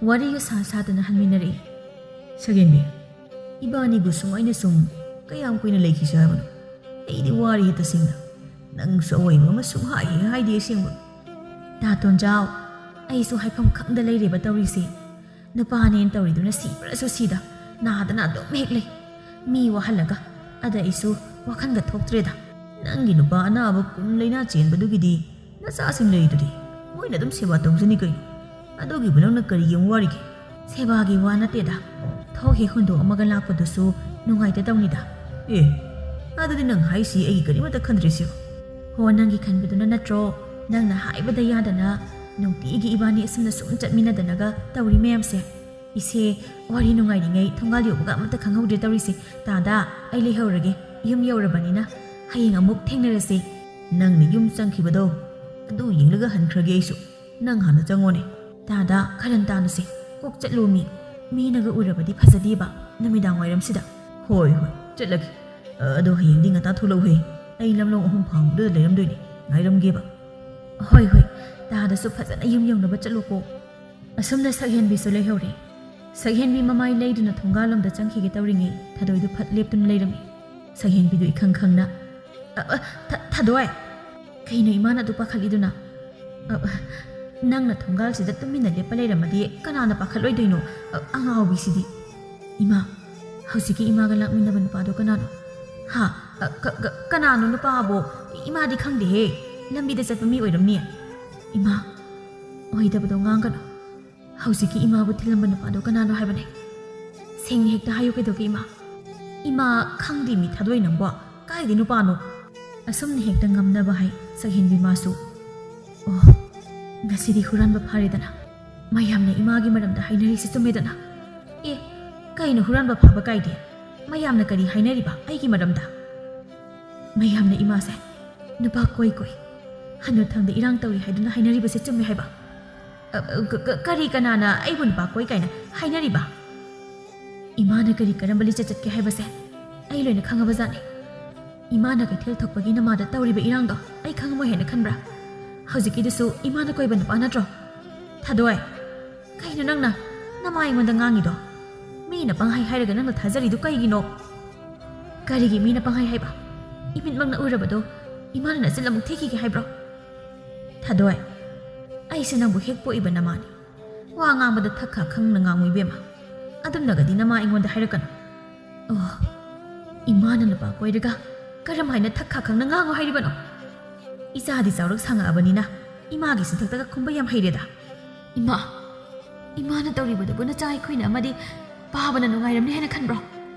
ꯋꯥꯔꯤꯒ ꯁꯥ ꯁꯥꯗꯅ ꯍꯟꯃꯤꯟꯅꯔꯛꯏ꯫ "ꯁꯛꯍꯦꯟꯕꯤ, ꯏꯕꯥꯅꯤꯕꯨ ꯁꯨꯃꯥꯏꯅ ꯁꯨꯝ ꯀꯌꯥꯝ ꯀꯨꯏꯅ ꯂꯩꯈꯤꯁꯦ ꯍꯥꯏꯕꯅꯣ? ꯑꯩꯗꯤ ꯋꯥꯔꯦ ꯇꯁꯦꯡꯅ꯫ ꯅꯪꯁꯨ ꯑꯋꯣꯏꯕ ꯑꯃ ꯁꯨꯝ ꯍꯥꯏ ꯍꯦꯛ ꯍꯥꯏꯗꯦ ꯑꯁꯦꯡꯕ꯫" "ꯇꯥ ꯇꯣꯟꯖꯥꯎ, ꯑꯩꯁꯨ ꯍꯥꯏꯐꯝ ꯈꯪꯗ ꯂꯩꯔꯦꯕ ꯇꯧꯔꯤꯁꯦ꯫ ꯅꯨꯄꯥꯅꯦꯅ ꯇꯧꯔꯤꯗꯨꯅ ꯁꯤꯕ꯭ꯔꯁꯨ ꯁꯤꯗ, ꯅꯥꯗꯅ ꯑꯗꯨꯝ ꯍꯦꯛ ꯂꯩ꯫ ꯃꯤ ꯋꯥꯍꯜꯂꯒ꯫ ꯑꯗ ꯑꯩꯁꯨ ꯋꯥꯈꯜꯒ ꯊꯣꯛꯇ꯭ꯔꯦꯗ꯫ ꯅꯪꯒꯤ ꯅꯨꯄꯥ ꯑꯅꯥꯕ ꯀꯨꯝ ꯂꯩꯅꯥ ꯆꯦꯟꯕꯗꯨꯒꯤꯗꯤ ꯅꯆꯥꯁꯤꯡ ꯂꯩꯗꯨꯗꯤ꯫ ꯃꯣꯏꯅ ꯑꯗꯨꯝ ꯁꯦꯕꯥ ꯇꯧꯖꯅꯤ ꯀꯩꯅꯣ꯫ ꯑꯗꯨꯒꯤꯕꯨ ꯅꯪꯅ ꯀꯔꯤ ꯑꯃꯨꯛ ꯋꯥꯔꯤꯒꯦ? ꯁꯦꯕꯥꯒꯤ ꯋꯥ ꯅꯠꯇꯦꯗ꯫ ꯊꯣꯛ ꯍꯦꯛ ꯍꯨꯟꯗꯣꯛꯑꯝꯃꯒ ꯂꯥꯛꯄꯗꯨꯁꯨ ꯅꯨꯡꯉꯥꯏꯇ ꯇꯧꯅꯤꯗ꯫ ꯑꯦ, ꯑꯗꯨꯗꯤ ꯅꯪ ꯍꯥꯏꯁꯤ ꯑꯩꯒꯤ ꯀꯔꯤꯃꯠꯇ ꯈꯟꯗ꯭ꯔꯤꯁꯤꯕꯣ? ꯍꯣ, ꯅꯪꯒꯤ ꯈꯟꯕꯗꯨꯅ ꯅꯠꯇ꯭ꯔꯣ? ꯅꯪꯅ ꯍꯥꯏꯕꯗ ꯌꯥꯗꯅ ꯅꯨꯡꯇꯤꯒꯤ ꯏꯕꯥꯅꯤ ꯑꯁꯨꯝꯅ ꯁꯨꯝ ꯆꯠꯃꯤꯟꯅꯗꯅꯒ ꯇꯧꯔꯤ ꯃꯌꯥꯝꯁꯦ꯫ ꯏꯆꯦ, ꯋꯥꯔꯤ ꯅꯨꯡꯉꯥꯏꯔꯤꯉꯩ ꯊꯣꯡꯒꯥꯜ ꯌꯧꯕꯒ ꯑꯃꯠꯇ ꯈꯪꯍꯧꯗ꯭ꯔꯦ ꯇꯧꯔꯤꯁꯦ꯫ ꯇꯥꯗ, ꯑꯩ ꯂꯩꯍꯧꯔꯒꯦ꯫ ꯌꯨꯝ ꯌꯧꯔꯕꯅꯤꯅ ꯍꯌꯦꯡ ꯑꯃꯨꯛ ꯊꯦꯡꯅꯔꯁꯤ꯫ ꯅꯪꯅ ꯌꯨꯝ ꯆꯪꯈꯤꯕꯗꯣ ꯑꯗꯨ ꯌꯦꯡꯂꯒ ꯍꯟꯈ꯭ꯔꯒꯦ ꯑꯩꯁꯨ꯫ ꯅꯪ ꯍꯥꯟꯅ ꯆꯪꯉꯣꯅꯦ꯫ ꯇꯥꯗ, ꯈꯔꯟ ꯇꯥꯅꯨꯁꯦ꯫ ꯀꯣꯛ ꯆꯠꯂꯣ ꯃꯤ꯫ ꯃꯤꯅꯒ ꯎꯔꯕꯗꯤ ꯐꯖꯗꯦꯕ ꯅꯨꯃꯤꯗꯥꯡ ꯋꯥꯏꯔꯝꯁꯤꯗ꯫ ꯍꯣꯏ, ꯍꯣꯏ, ꯆꯠꯂꯒꯦ꯫ ꯑ, ꯑꯗꯣ ꯍꯌꯦꯡꯗꯤ ꯉꯟꯇꯥ ꯊꯣꯛꯂꯛꯎꯍꯦ꯫ ꯑꯩ ꯂꯝꯂꯣꯡ ꯑꯍꯨꯝ ꯐꯥꯡꯕꯗꯨꯗ ꯂꯩꯔꯝꯗꯣꯏꯅꯦ꯫ ꯉꯥꯏꯔꯝꯒꯦꯕ꯫ ꯍꯣꯏ, ꯍꯣꯏ꯫ ꯇꯥꯗꯁꯨ ꯐꯖꯅ ꯌꯨꯝ ꯌꯧꯅꯕ ꯆꯠꯂꯨꯀꯣ꯫ ꯑꯁꯨꯝꯅ ꯁꯛꯍꯦꯟꯕꯤꯁꯨ ꯂꯩꯍꯧꯔꯦ꯫ ꯁꯛꯍꯦꯟꯕꯤ ꯃꯃꯥꯏ ꯂꯩꯗꯨꯅ ꯊꯣꯡꯒꯥꯜꯂꯣꯝꯗ ꯆꯪꯈꯤꯒꯦ ꯇꯧꯔꯤꯉꯩ ꯊꯥꯗꯣꯏꯗꯨ ꯐꯠ ꯂꯦꯞꯇꯨꯅ ꯂꯩꯔꯝꯃꯤ꯫ ꯁꯛꯍꯦꯟꯕꯤꯗꯨ ꯏꯈꯪ ꯈꯪꯅ, "ꯑ, ꯑ, ꯊ-, ꯊꯥꯗꯣꯏ! ꯀꯩꯅꯣ ꯏꯃꯥꯅ ꯑꯗꯨ ꯄꯥꯈꯠꯂꯤꯗꯨꯅ?" "ꯑ, ꯑ, ꯅꯪꯅ ꯊꯣꯡꯒꯥꯜꯁꯤꯗ ꯇꯨꯃꯤꯟꯅ ꯂꯦꯞꯄ ꯂꯩꯔꯝꯃꯗꯤ ꯀꯅꯥꯅ ꯄꯥꯈꯠꯂꯣꯏꯗꯣꯏꯅꯣ? ꯑ, ꯑꯉꯥꯎꯕꯤꯁꯤꯗꯤ!" "ꯏꯃꯥ, ꯍꯧꯖꯤꯛꯀꯤ ꯏꯃꯥꯒ ꯂꯥꯛꯃꯤꯟꯅꯕ ꯅꯨꯄꯥꯗꯣ ꯀꯅꯥꯅꯣ?" "ꯍꯥ? ꯑ, ꯀ-, ꯀ-, ꯀꯅꯥꯅꯣ ꯅꯨꯄꯥꯕꯣ? ꯏꯃꯥꯗꯤ ꯈꯪꯗꯦꯍꯦ꯫ ꯂꯝꯕꯤꯗ ꯆꯠꯄ ꯃꯤ ꯑꯣꯏꯔꯝꯅꯤ꯫" "ꯏꯃꯥ, ꯑꯣꯏꯗꯕꯗꯣ ꯉꯥꯡꯒꯅꯨ꯫ ꯍꯧꯖꯤꯛꯀꯤ ꯏꯃꯥꯕꯨ ꯊꯤꯜꯂꯝꯕ ꯅꯨꯄꯥꯗꯣ ꯀꯅꯥꯅꯣ ꯍꯥꯏꯕꯅꯦ? ꯁꯦꯡꯅ ꯍꯦꯛꯇ ꯍꯥꯏꯌꯨ ꯀꯩꯗꯧꯒꯦ ꯏꯃꯥ?" "ꯏꯃꯥ, ꯈꯪꯗꯦ ꯃꯤ ꯊꯥꯗꯣꯏ ꯅꯪꯕꯣ꯫ ꯀꯥꯏꯗꯩ ꯅꯨꯄꯥꯅꯣ?" ꯑꯁꯨꯝꯅ ꯍꯦꯛꯇ ꯉꯝꯅꯕ ꯍꯥꯏ ꯁꯛꯍꯦꯟꯕꯤ ꯃꯥꯁꯨ꯫ "ꯑꯣ, ꯉꯁꯤꯗꯤ ꯍꯨꯔꯥꯟꯕ ꯐꯥꯔꯦꯗꯅ꯫ ꯃꯌꯥꯝꯅ ꯏꯃꯥꯒꯤ ꯃꯔꯝꯗ ꯍꯥꯏꯅꯔꯤꯁꯤ ꯆꯨꯝꯃꯦꯗꯅ꯫ ꯑꯦ, ꯀꯩꯅꯣ ꯍꯨꯔꯥꯟꯕ ꯐꯥꯕ ꯀꯥꯏꯗꯤ? ꯃꯌꯥꯝꯅ ꯀꯔꯤ ꯍꯥꯏꯅꯔꯤꯕ ꯑꯩꯒꯤ ꯃꯔꯝꯗ?" "ꯃꯌꯥꯝꯅ ꯏꯃꯥꯁꯦ ꯅꯨꯄꯥ ꯀꯣꯏ ꯀꯣꯏ, ꯍꯟꯅꯨꯊꯪꯗ ꯏꯔꯥꯡ ꯇꯧꯏ ꯍꯥꯏꯗꯨꯅ ꯍꯥꯏꯅꯔꯤꯕꯁꯦ ꯆꯨꯝꯃꯦ ꯍꯥꯏꯕ?" "ꯑ, ꯑ, ꯀ-, ꯀ-, ꯀꯔꯤ ꯀꯅꯥꯅ ꯑꯩꯕꯨ ꯅꯨꯄꯥ ꯀꯣꯏ ꯀꯥꯏꯅ ꯍꯥꯏꯅꯔꯤꯕ? ꯏꯃꯥꯅ ꯀꯔꯤ ꯀꯔꯝꯕ ꯂꯤꯆꯠ ꯆꯠꯀꯦ ꯍꯥꯏꯕꯁꯦ ꯑꯩ ꯂꯣꯏꯅ ꯈꯪꯉꯕꯖꯥꯠꯅꯤ꯫ ꯏꯃꯥꯅ ꯀꯩꯊꯦꯜ ꯊꯣꯛꯄꯒꯤ ꯅꯃꯥꯗ ꯇꯧꯔꯤꯕ ꯏꯔꯥꯡꯗꯣ ꯑꯩ ꯈꯪꯉꯝꯃꯣꯏ ꯍꯥꯏꯅ ꯈꯟꯕ꯭ꯔꯥ? ꯍꯧꯖꯤꯛꯀꯤꯗꯨꯁꯨ ꯏꯃꯥꯅ ꯀꯣꯏꯕ ꯅꯨꯄꯥ ꯅꯠꯇ꯭ꯔꯣ? ꯊꯥꯗꯣꯏ, ꯀꯩꯅꯣ ꯅꯪꯅ ꯅꯃꯥ ꯑꯩꯉꯣꯟꯗ ꯉꯥꯡꯉꯤꯗꯣ? ꯃꯤꯅ ꯄꯪꯍꯥꯏ ꯍꯥꯏꯔꯒ ꯅꯪꯅ ꯊꯥꯖꯔꯤꯗꯨ ꯀꯩꯒꯤꯅꯣ? ꯀꯔꯤꯒꯤ ꯃꯤꯅ ꯄꯪꯍꯥꯏ ꯍꯥꯏꯕ? ꯏꯃꯤꯠꯃꯛꯅ ꯎꯔꯕꯗꯣ ꯏꯃꯥꯅ ꯅꯆꯤꯜ ꯑꯃꯨꯛ ꯊꯤꯈꯤꯒꯦ ꯍꯥꯏꯕ꯭ꯔꯣ? ꯊꯥꯗꯣꯏ, ꯑꯩꯁꯦ ꯅꯪꯕꯨ ꯍꯦꯛ ꯄꯣꯛꯏꯕ ꯅꯃꯥꯅꯤ꯫ ꯋꯥ ꯉꯥꯡꯕꯗ ꯊꯛ ꯈꯥ ꯈꯪꯅ ꯉꯥꯡꯉꯨ ꯏꯕꯦꯝꯃ꯫ ꯑꯗꯨꯝꯅꯒꯗꯤ ꯅꯃꯥ ꯑꯩꯉꯣꯟꯗ ꯍꯥꯏꯔꯛꯀꯅꯨ꯫ ꯑꯣ, ꯏꯃꯥꯅ ꯅꯨꯄꯥ ꯀꯣꯏꯔꯒ ꯀꯔꯝ ꯍꯥꯏꯅ ꯊꯛ ꯈꯥ ꯈꯪꯅ ꯉꯥꯡꯉꯨ ꯍꯥꯏꯔꯤꯕꯅꯣ? ꯏꯆꯥꯗꯤ ꯆꯥꯎꯔꯛ ꯁꯥꯡꯉꯛꯑꯕꯅꯤꯅ ꯏꯃꯥꯒꯤ ꯁꯤꯟꯊꯛꯇꯒ ꯈꯨꯝꯕ ꯌꯥꯝ ꯍꯩꯔꯦꯗ꯫ ꯏꯃꯥ, ꯏꯃꯥꯅ ꯇꯧꯔꯤꯕꯗꯨꯕꯨ ꯅꯆꯥ ꯑꯩꯈꯣꯏꯅ ꯑꯃꯗꯤ ꯄꯥꯕꯅ ꯅꯨꯡꯉꯥꯏꯔꯝꯅꯤ ꯍꯥꯏꯅ ꯈꯟꯕ꯭ꯔꯣ?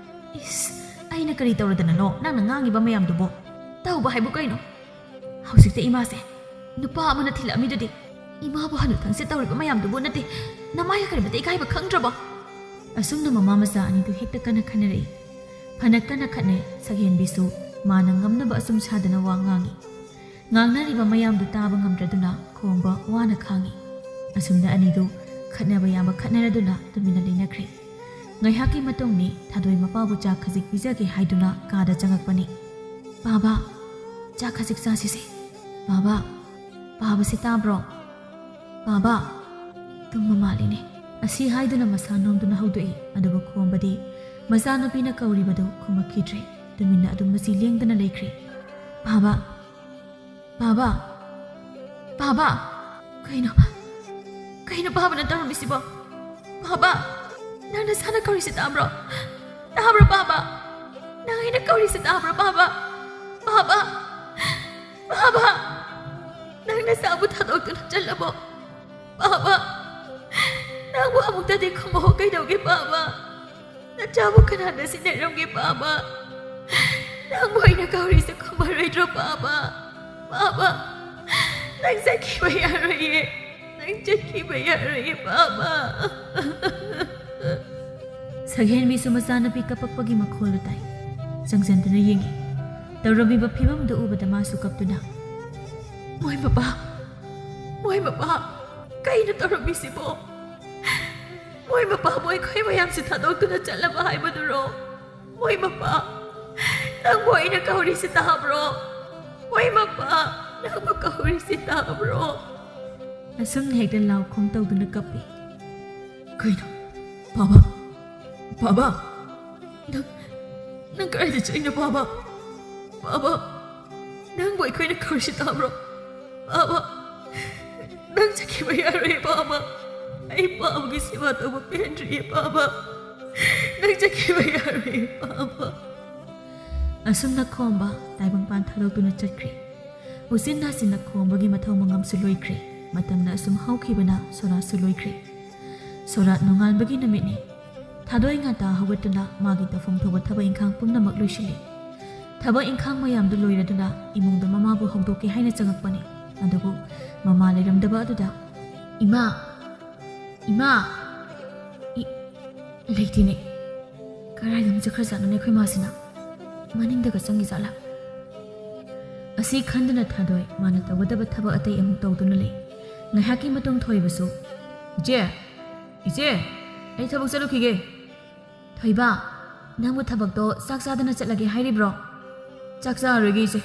ꯏꯁ, ꯑꯩꯅ ꯀꯔꯤ ꯇꯧꯔꯗꯅꯅꯣ ꯅꯪꯅ ꯉꯥꯡꯉꯤꯕ ꯃꯌꯥꯝꯗꯨꯕꯣ? ꯇꯧꯕ ꯍꯥꯏꯕꯨ ꯀꯩꯅꯣ? ꯍꯧꯖꯤꯛꯇ ꯏꯃꯥꯁꯦ ꯅꯨꯄꯥ ꯑꯃꯅ ꯊꯤꯜꯂꯛꯑꯝꯃꯤꯗꯨꯗꯤ ꯏꯃꯥꯕꯨ ꯍꯅꯨꯊꯪꯁꯦ ꯇꯧꯔꯤꯕ ꯃꯌꯥꯝꯗꯨꯕꯨ ꯅꯠꯇꯦ, ꯅꯃꯥꯏꯒ ꯀꯔꯤꯃꯇ ꯏꯀꯥꯏꯕ ꯈꯪꯗ꯭ꯔꯕꯣ? ꯑꯁꯨꯝꯅ ꯃꯃꯥ ꯃꯆꯥ ꯑꯅꯤꯗꯨ ꯍꯦꯛꯇ ꯀꯟꯅ ꯈꯟꯅꯔꯛꯏ꯫ ꯐꯅ ꯀꯟꯅ ꯈꯠꯅꯩ, ꯁꯛꯍꯦꯟꯕꯤꯁꯨ ꯃꯥꯅ ꯉꯝꯅꯕ ꯑꯁꯨꯝ ꯁꯥꯗꯅ ꯋꯥ ꯉꯥꯡꯉꯤ꯫ ꯉꯥꯡꯅꯔꯤꯕ ꯃꯌꯥꯝꯗꯨ ꯇꯥꯕ ꯉꯝꯗ꯭ꯔꯗꯨꯅ ꯈꯣꯝꯕ ꯋꯥꯅ ꯈꯥꯡꯉꯤ꯫ ꯑꯁꯨꯝꯅ ꯑꯅꯤꯗꯨ ꯈꯠꯅꯕ ꯌꯥꯕ ꯈꯠꯅꯔꯗꯨꯅ ꯇꯨꯃꯤꯟꯅ ꯂꯩꯅꯈ꯭ꯔꯦ꯫ ꯉꯥꯏꯍꯥꯛꯀꯤ ꯃꯇꯨꯡꯅꯤ ꯊꯥꯗꯣꯏ ꯃꯄꯥꯕꯨ ꯆꯥꯛ ꯈꯖꯤꯛ ꯄꯤꯖꯒꯦ ꯍꯥꯏꯗꯨꯅ ꯀꯥꯗ ꯆꯪꯉꯛꯄꯅꯤ꯫ "ꯄꯥꯕ, ꯆꯥꯛ ꯈꯖꯤꯛ ꯆꯥꯁꯤꯁꯦ꯫ ꯄꯥꯕ, ꯄꯥꯕꯁꯤ ꯇꯥꯕ꯭ꯔꯣ? ꯄꯥꯕ!" ꯇꯨꯝꯕ ꯃꯥꯜꯂꯤꯅꯦ꯫ ꯑꯁꯤ ꯍꯥꯏꯗꯨꯅ ꯃꯁꯥ ꯅꯣꯝꯗꯨꯅ ꯍꯧꯗꯣꯛꯏ꯫ ꯑꯗꯨꯕꯨ ꯈꯣꯝꯕꯗꯤ ꯃꯆꯥꯅꯨꯄꯤꯅ ꯀꯧꯔꯤꯕꯗꯨ ꯈꯨꯝꯃꯛꯈꯤꯗ꯭ꯔꯦ꯫ ꯇꯨꯃꯤꯟꯅ ꯑꯗꯨꯝ ꯃꯆꯤ ꯂꯦꯡꯗꯅ ꯂꯩꯈ꯭ꯔꯦ꯫ "ꯄꯥꯕ! ꯄꯥꯕ! ꯄꯥꯕ!" "ꯀꯩꯅꯣ? ꯀꯩꯅꯣ ꯄꯥꯕꯅ ꯇꯧꯔꯝꯃꯤꯁꯤꯕꯣ? ꯄꯥꯕ! ꯅꯪ ꯅꯁꯥꯅ ꯀꯧꯔꯤꯁꯤ ꯇꯥꯕ꯭ꯔꯣ? ꯇꯥꯕ꯭ꯔꯣ ꯄꯥꯕ? ꯅꯪ ꯑꯩꯅ ꯀꯧꯔꯤꯁꯤ ꯇꯥꯕ꯭ꯔꯣ ꯄꯥꯕ? ꯄꯥꯕ! ꯄꯥꯕ! ꯅꯪ ꯅꯁꯥꯕꯨ ꯊꯥꯗꯣꯛꯇꯨꯅ ꯆꯠꯂꯕꯣ? ꯄꯥꯕ! ꯅꯪꯕꯨ ꯑꯃꯨꯛꯇꯗꯤ ꯈꯨꯝꯃꯛꯑꯣ ꯀꯩꯗꯧꯒꯦ ꯄꯥꯕ? ꯅꯆꯥꯕꯨ ꯀꯅꯥꯅ ꯁꯤꯟꯅꯔꯝꯒꯦ ꯄꯥꯕ? ꯅꯪꯕꯨ ꯑꯩꯅ ꯀꯧꯔꯤꯁꯦ ꯈꯨꯝꯃꯔꯣꯏꯗ꯭ꯔꯣ ꯄꯥꯕ? ꯄꯥꯕ! ꯅꯪ ꯆꯠꯈꯤꯕ ꯌꯥꯔꯣꯏꯌꯦ꯫ ꯅꯪ ꯆꯠꯈꯤꯕ ꯌꯥꯔꯣꯏꯌꯦ ꯄꯥꯕ!" ꯁꯛꯍꯦꯟꯕꯤꯁꯨ ꯃꯆꯥꯅꯨꯄꯤ ꯀꯞꯄꯛꯄꯒꯤ ꯃꯈꯣꯜꯗꯨ ꯇꯥꯏ꯫ ꯆꯪꯁꯤꯟꯗꯨꯅ ꯌꯦꯡꯉꯤ꯫ ꯇꯧꯔꯝꯃꯤꯕ ꯐꯤꯕꯝꯗꯨ ꯎꯕꯗ ꯃꯥꯁꯨ ꯀꯞꯇꯨꯅ, "ꯃꯣꯏ ꯃꯄꯥ! ꯃꯣꯏ ꯃꯄꯥ! ꯀꯩꯅꯣ ꯇꯧꯔꯝꯃꯤꯁꯤꯕꯣ? ꯃꯣꯏ ꯃꯄꯥꯕꯨ ꯑꯩꯈꯣꯏ ꯃꯌꯥꯝꯁꯤ ꯊꯥꯗꯣꯛꯇꯨꯅ ꯆꯠꯂꯕ ꯍꯥꯏꯕꯗꯨꯔꯣ? ꯃꯣꯏ ꯃꯄꯥ! ꯅꯪꯕꯨ ꯑꯩꯅ ꯀꯧꯔꯤꯁꯤ ꯇꯥꯕ꯭ꯔꯣ? ꯃꯣꯏ ꯃꯄꯥ! ꯅꯪꯕꯨ ꯀꯧꯔꯤꯁꯤ ꯇꯥꯕ꯭ꯔꯣ?" ꯑꯁꯨꯝꯅ ꯍꯦꯛꯇ ꯂꯥꯎ ꯈꯣꯡ ꯇꯧꯗꯨꯅ ꯀꯞꯄꯤ꯫ "ꯀꯩꯅꯣ? ꯄꯥꯕ! ꯄꯥꯕ! ꯅꯪ, ꯅꯪ ꯀꯗꯥꯏꯗ ꯆꯠꯂꯤꯅꯣ ꯄꯥꯕ? ꯄꯥꯕ! ꯅꯪꯕꯨ ꯑꯩꯈꯣꯏꯅ ꯀꯧꯔꯤꯁꯤ ꯇꯥꯕ꯭ꯔꯣ? ꯄꯥꯕ! ꯅꯪ ꯆꯠꯈꯤꯕ ꯌꯥꯔꯣꯏ ꯄꯥꯕ!" ꯑꯩ ꯄꯥꯕꯒꯤ ꯁꯦꯕꯥ ꯇꯧꯕ ꯄꯦꯟꯗ꯭ꯔꯤꯌꯦ ꯄꯥꯕ꯫ ꯅꯪ ꯆꯠꯈꯤꯕ ꯌꯥꯔꯣꯏꯌꯦ ꯄꯥꯕ꯫ ꯑꯁꯨꯝꯅ ꯈꯣꯝꯕ ꯇꯥꯏꯕꯪꯄꯥꯟ ꯊꯥꯗꯣꯛꯇꯨꯅ ꯆꯠꯈ꯭ꯔꯦ꯫ ꯎꯆꯤꯟ ꯅꯥꯆꯤꯟꯅ ꯈꯣꯝꯕꯒꯤ ꯃꯊꯧ ꯃꯉꯝꯁꯨ ꯂꯣꯏꯈ꯭ꯔꯦ꯫ ꯃꯇꯝꯅ ꯑꯁꯨꯝ ꯍꯧꯈꯤꯕꯅ ꯁꯣꯔꯥꯠꯁꯨ ꯂꯣꯏꯈ꯭ꯔꯦ꯫ ꯁꯣꯔꯥꯠ ꯅꯣꯡꯉꯥꯟꯕꯒꯤ ꯅꯨꯃꯤꯠꯅꯤ꯫ ꯊꯥꯗꯣꯏ ꯉꯟꯇꯥ ꯍꯧꯒꯠꯇꯨꯅ ꯃꯥꯒꯤ ꯇꯧꯐꯝ ꯊꯣꯛꯄ ꯊꯕꯛ ꯏꯪꯈꯥꯡ ꯄꯨꯝꯅꯃꯛ ꯂꯣꯏꯁꯤꯜꯂꯤ꯫ ꯊꯕꯛ ꯏꯪꯈꯥꯡ ꯃꯌꯥꯝꯗꯨ ꯂꯣꯏꯔꯗꯨꯅ ꯏꯃꯨꯡꯗ ꯃꯃꯥꯕꯨ ꯍꯧꯗꯣꯛꯀꯦ ꯍꯥꯏꯅ ꯆꯪꯉꯛꯄꯅꯤ꯫ ꯑꯗꯨꯕꯨ ꯃꯃꯥ ꯂꯩꯔꯝꯗꯕ ꯑꯗꯨꯗ, "ꯏꯃꯥ! ꯏꯃꯥ!" ꯏ-, ꯂꯩꯇꯦꯅꯦ꯫ ꯀꯗꯥꯏꯗ ꯑꯃꯨꯛ ꯆꯠꯈ꯭ꯔꯖꯥꯠꯅꯣꯅꯦ ꯑꯩꯈꯣꯏ ꯃꯥꯁꯤꯅ? ꯃꯅꯤꯡꯗꯒ ꯆꯪꯉꯤꯖꯥꯠꯂꯥ? ꯑꯁꯤ ꯈꯟꯗꯨꯅ ꯊꯥꯗꯣꯏ ꯃꯥꯅ ꯇꯧꯒꯗꯕ ꯊꯕꯛ ꯑꯇꯩ ꯑꯃꯨꯛ ꯇꯧꯗꯨꯅ ꯂꯩ꯫ ꯉꯥꯏꯍꯥꯛꯀꯤ ꯃꯇꯨꯡ ꯊꯣꯏꯕꯁꯨ, "ꯏꯆꯦ! ꯏꯆꯦ! ꯑꯩ ꯊꯕꯛ ꯆꯠꯂꯨꯈꯤꯒꯦ꯫" "ꯊꯣꯏꯕ, ꯅꯪꯕꯨ ꯊꯕꯛꯇꯣ ꯆꯥꯛ ꯆꯥꯗꯅ ꯆꯠꯂꯒꯦ ꯍꯥꯏꯔꯤꯕ꯭ꯔꯣ?" "ꯆꯥꯛ ꯆꯥꯔꯔꯣꯏꯒꯦ ꯏꯆꯦ꯫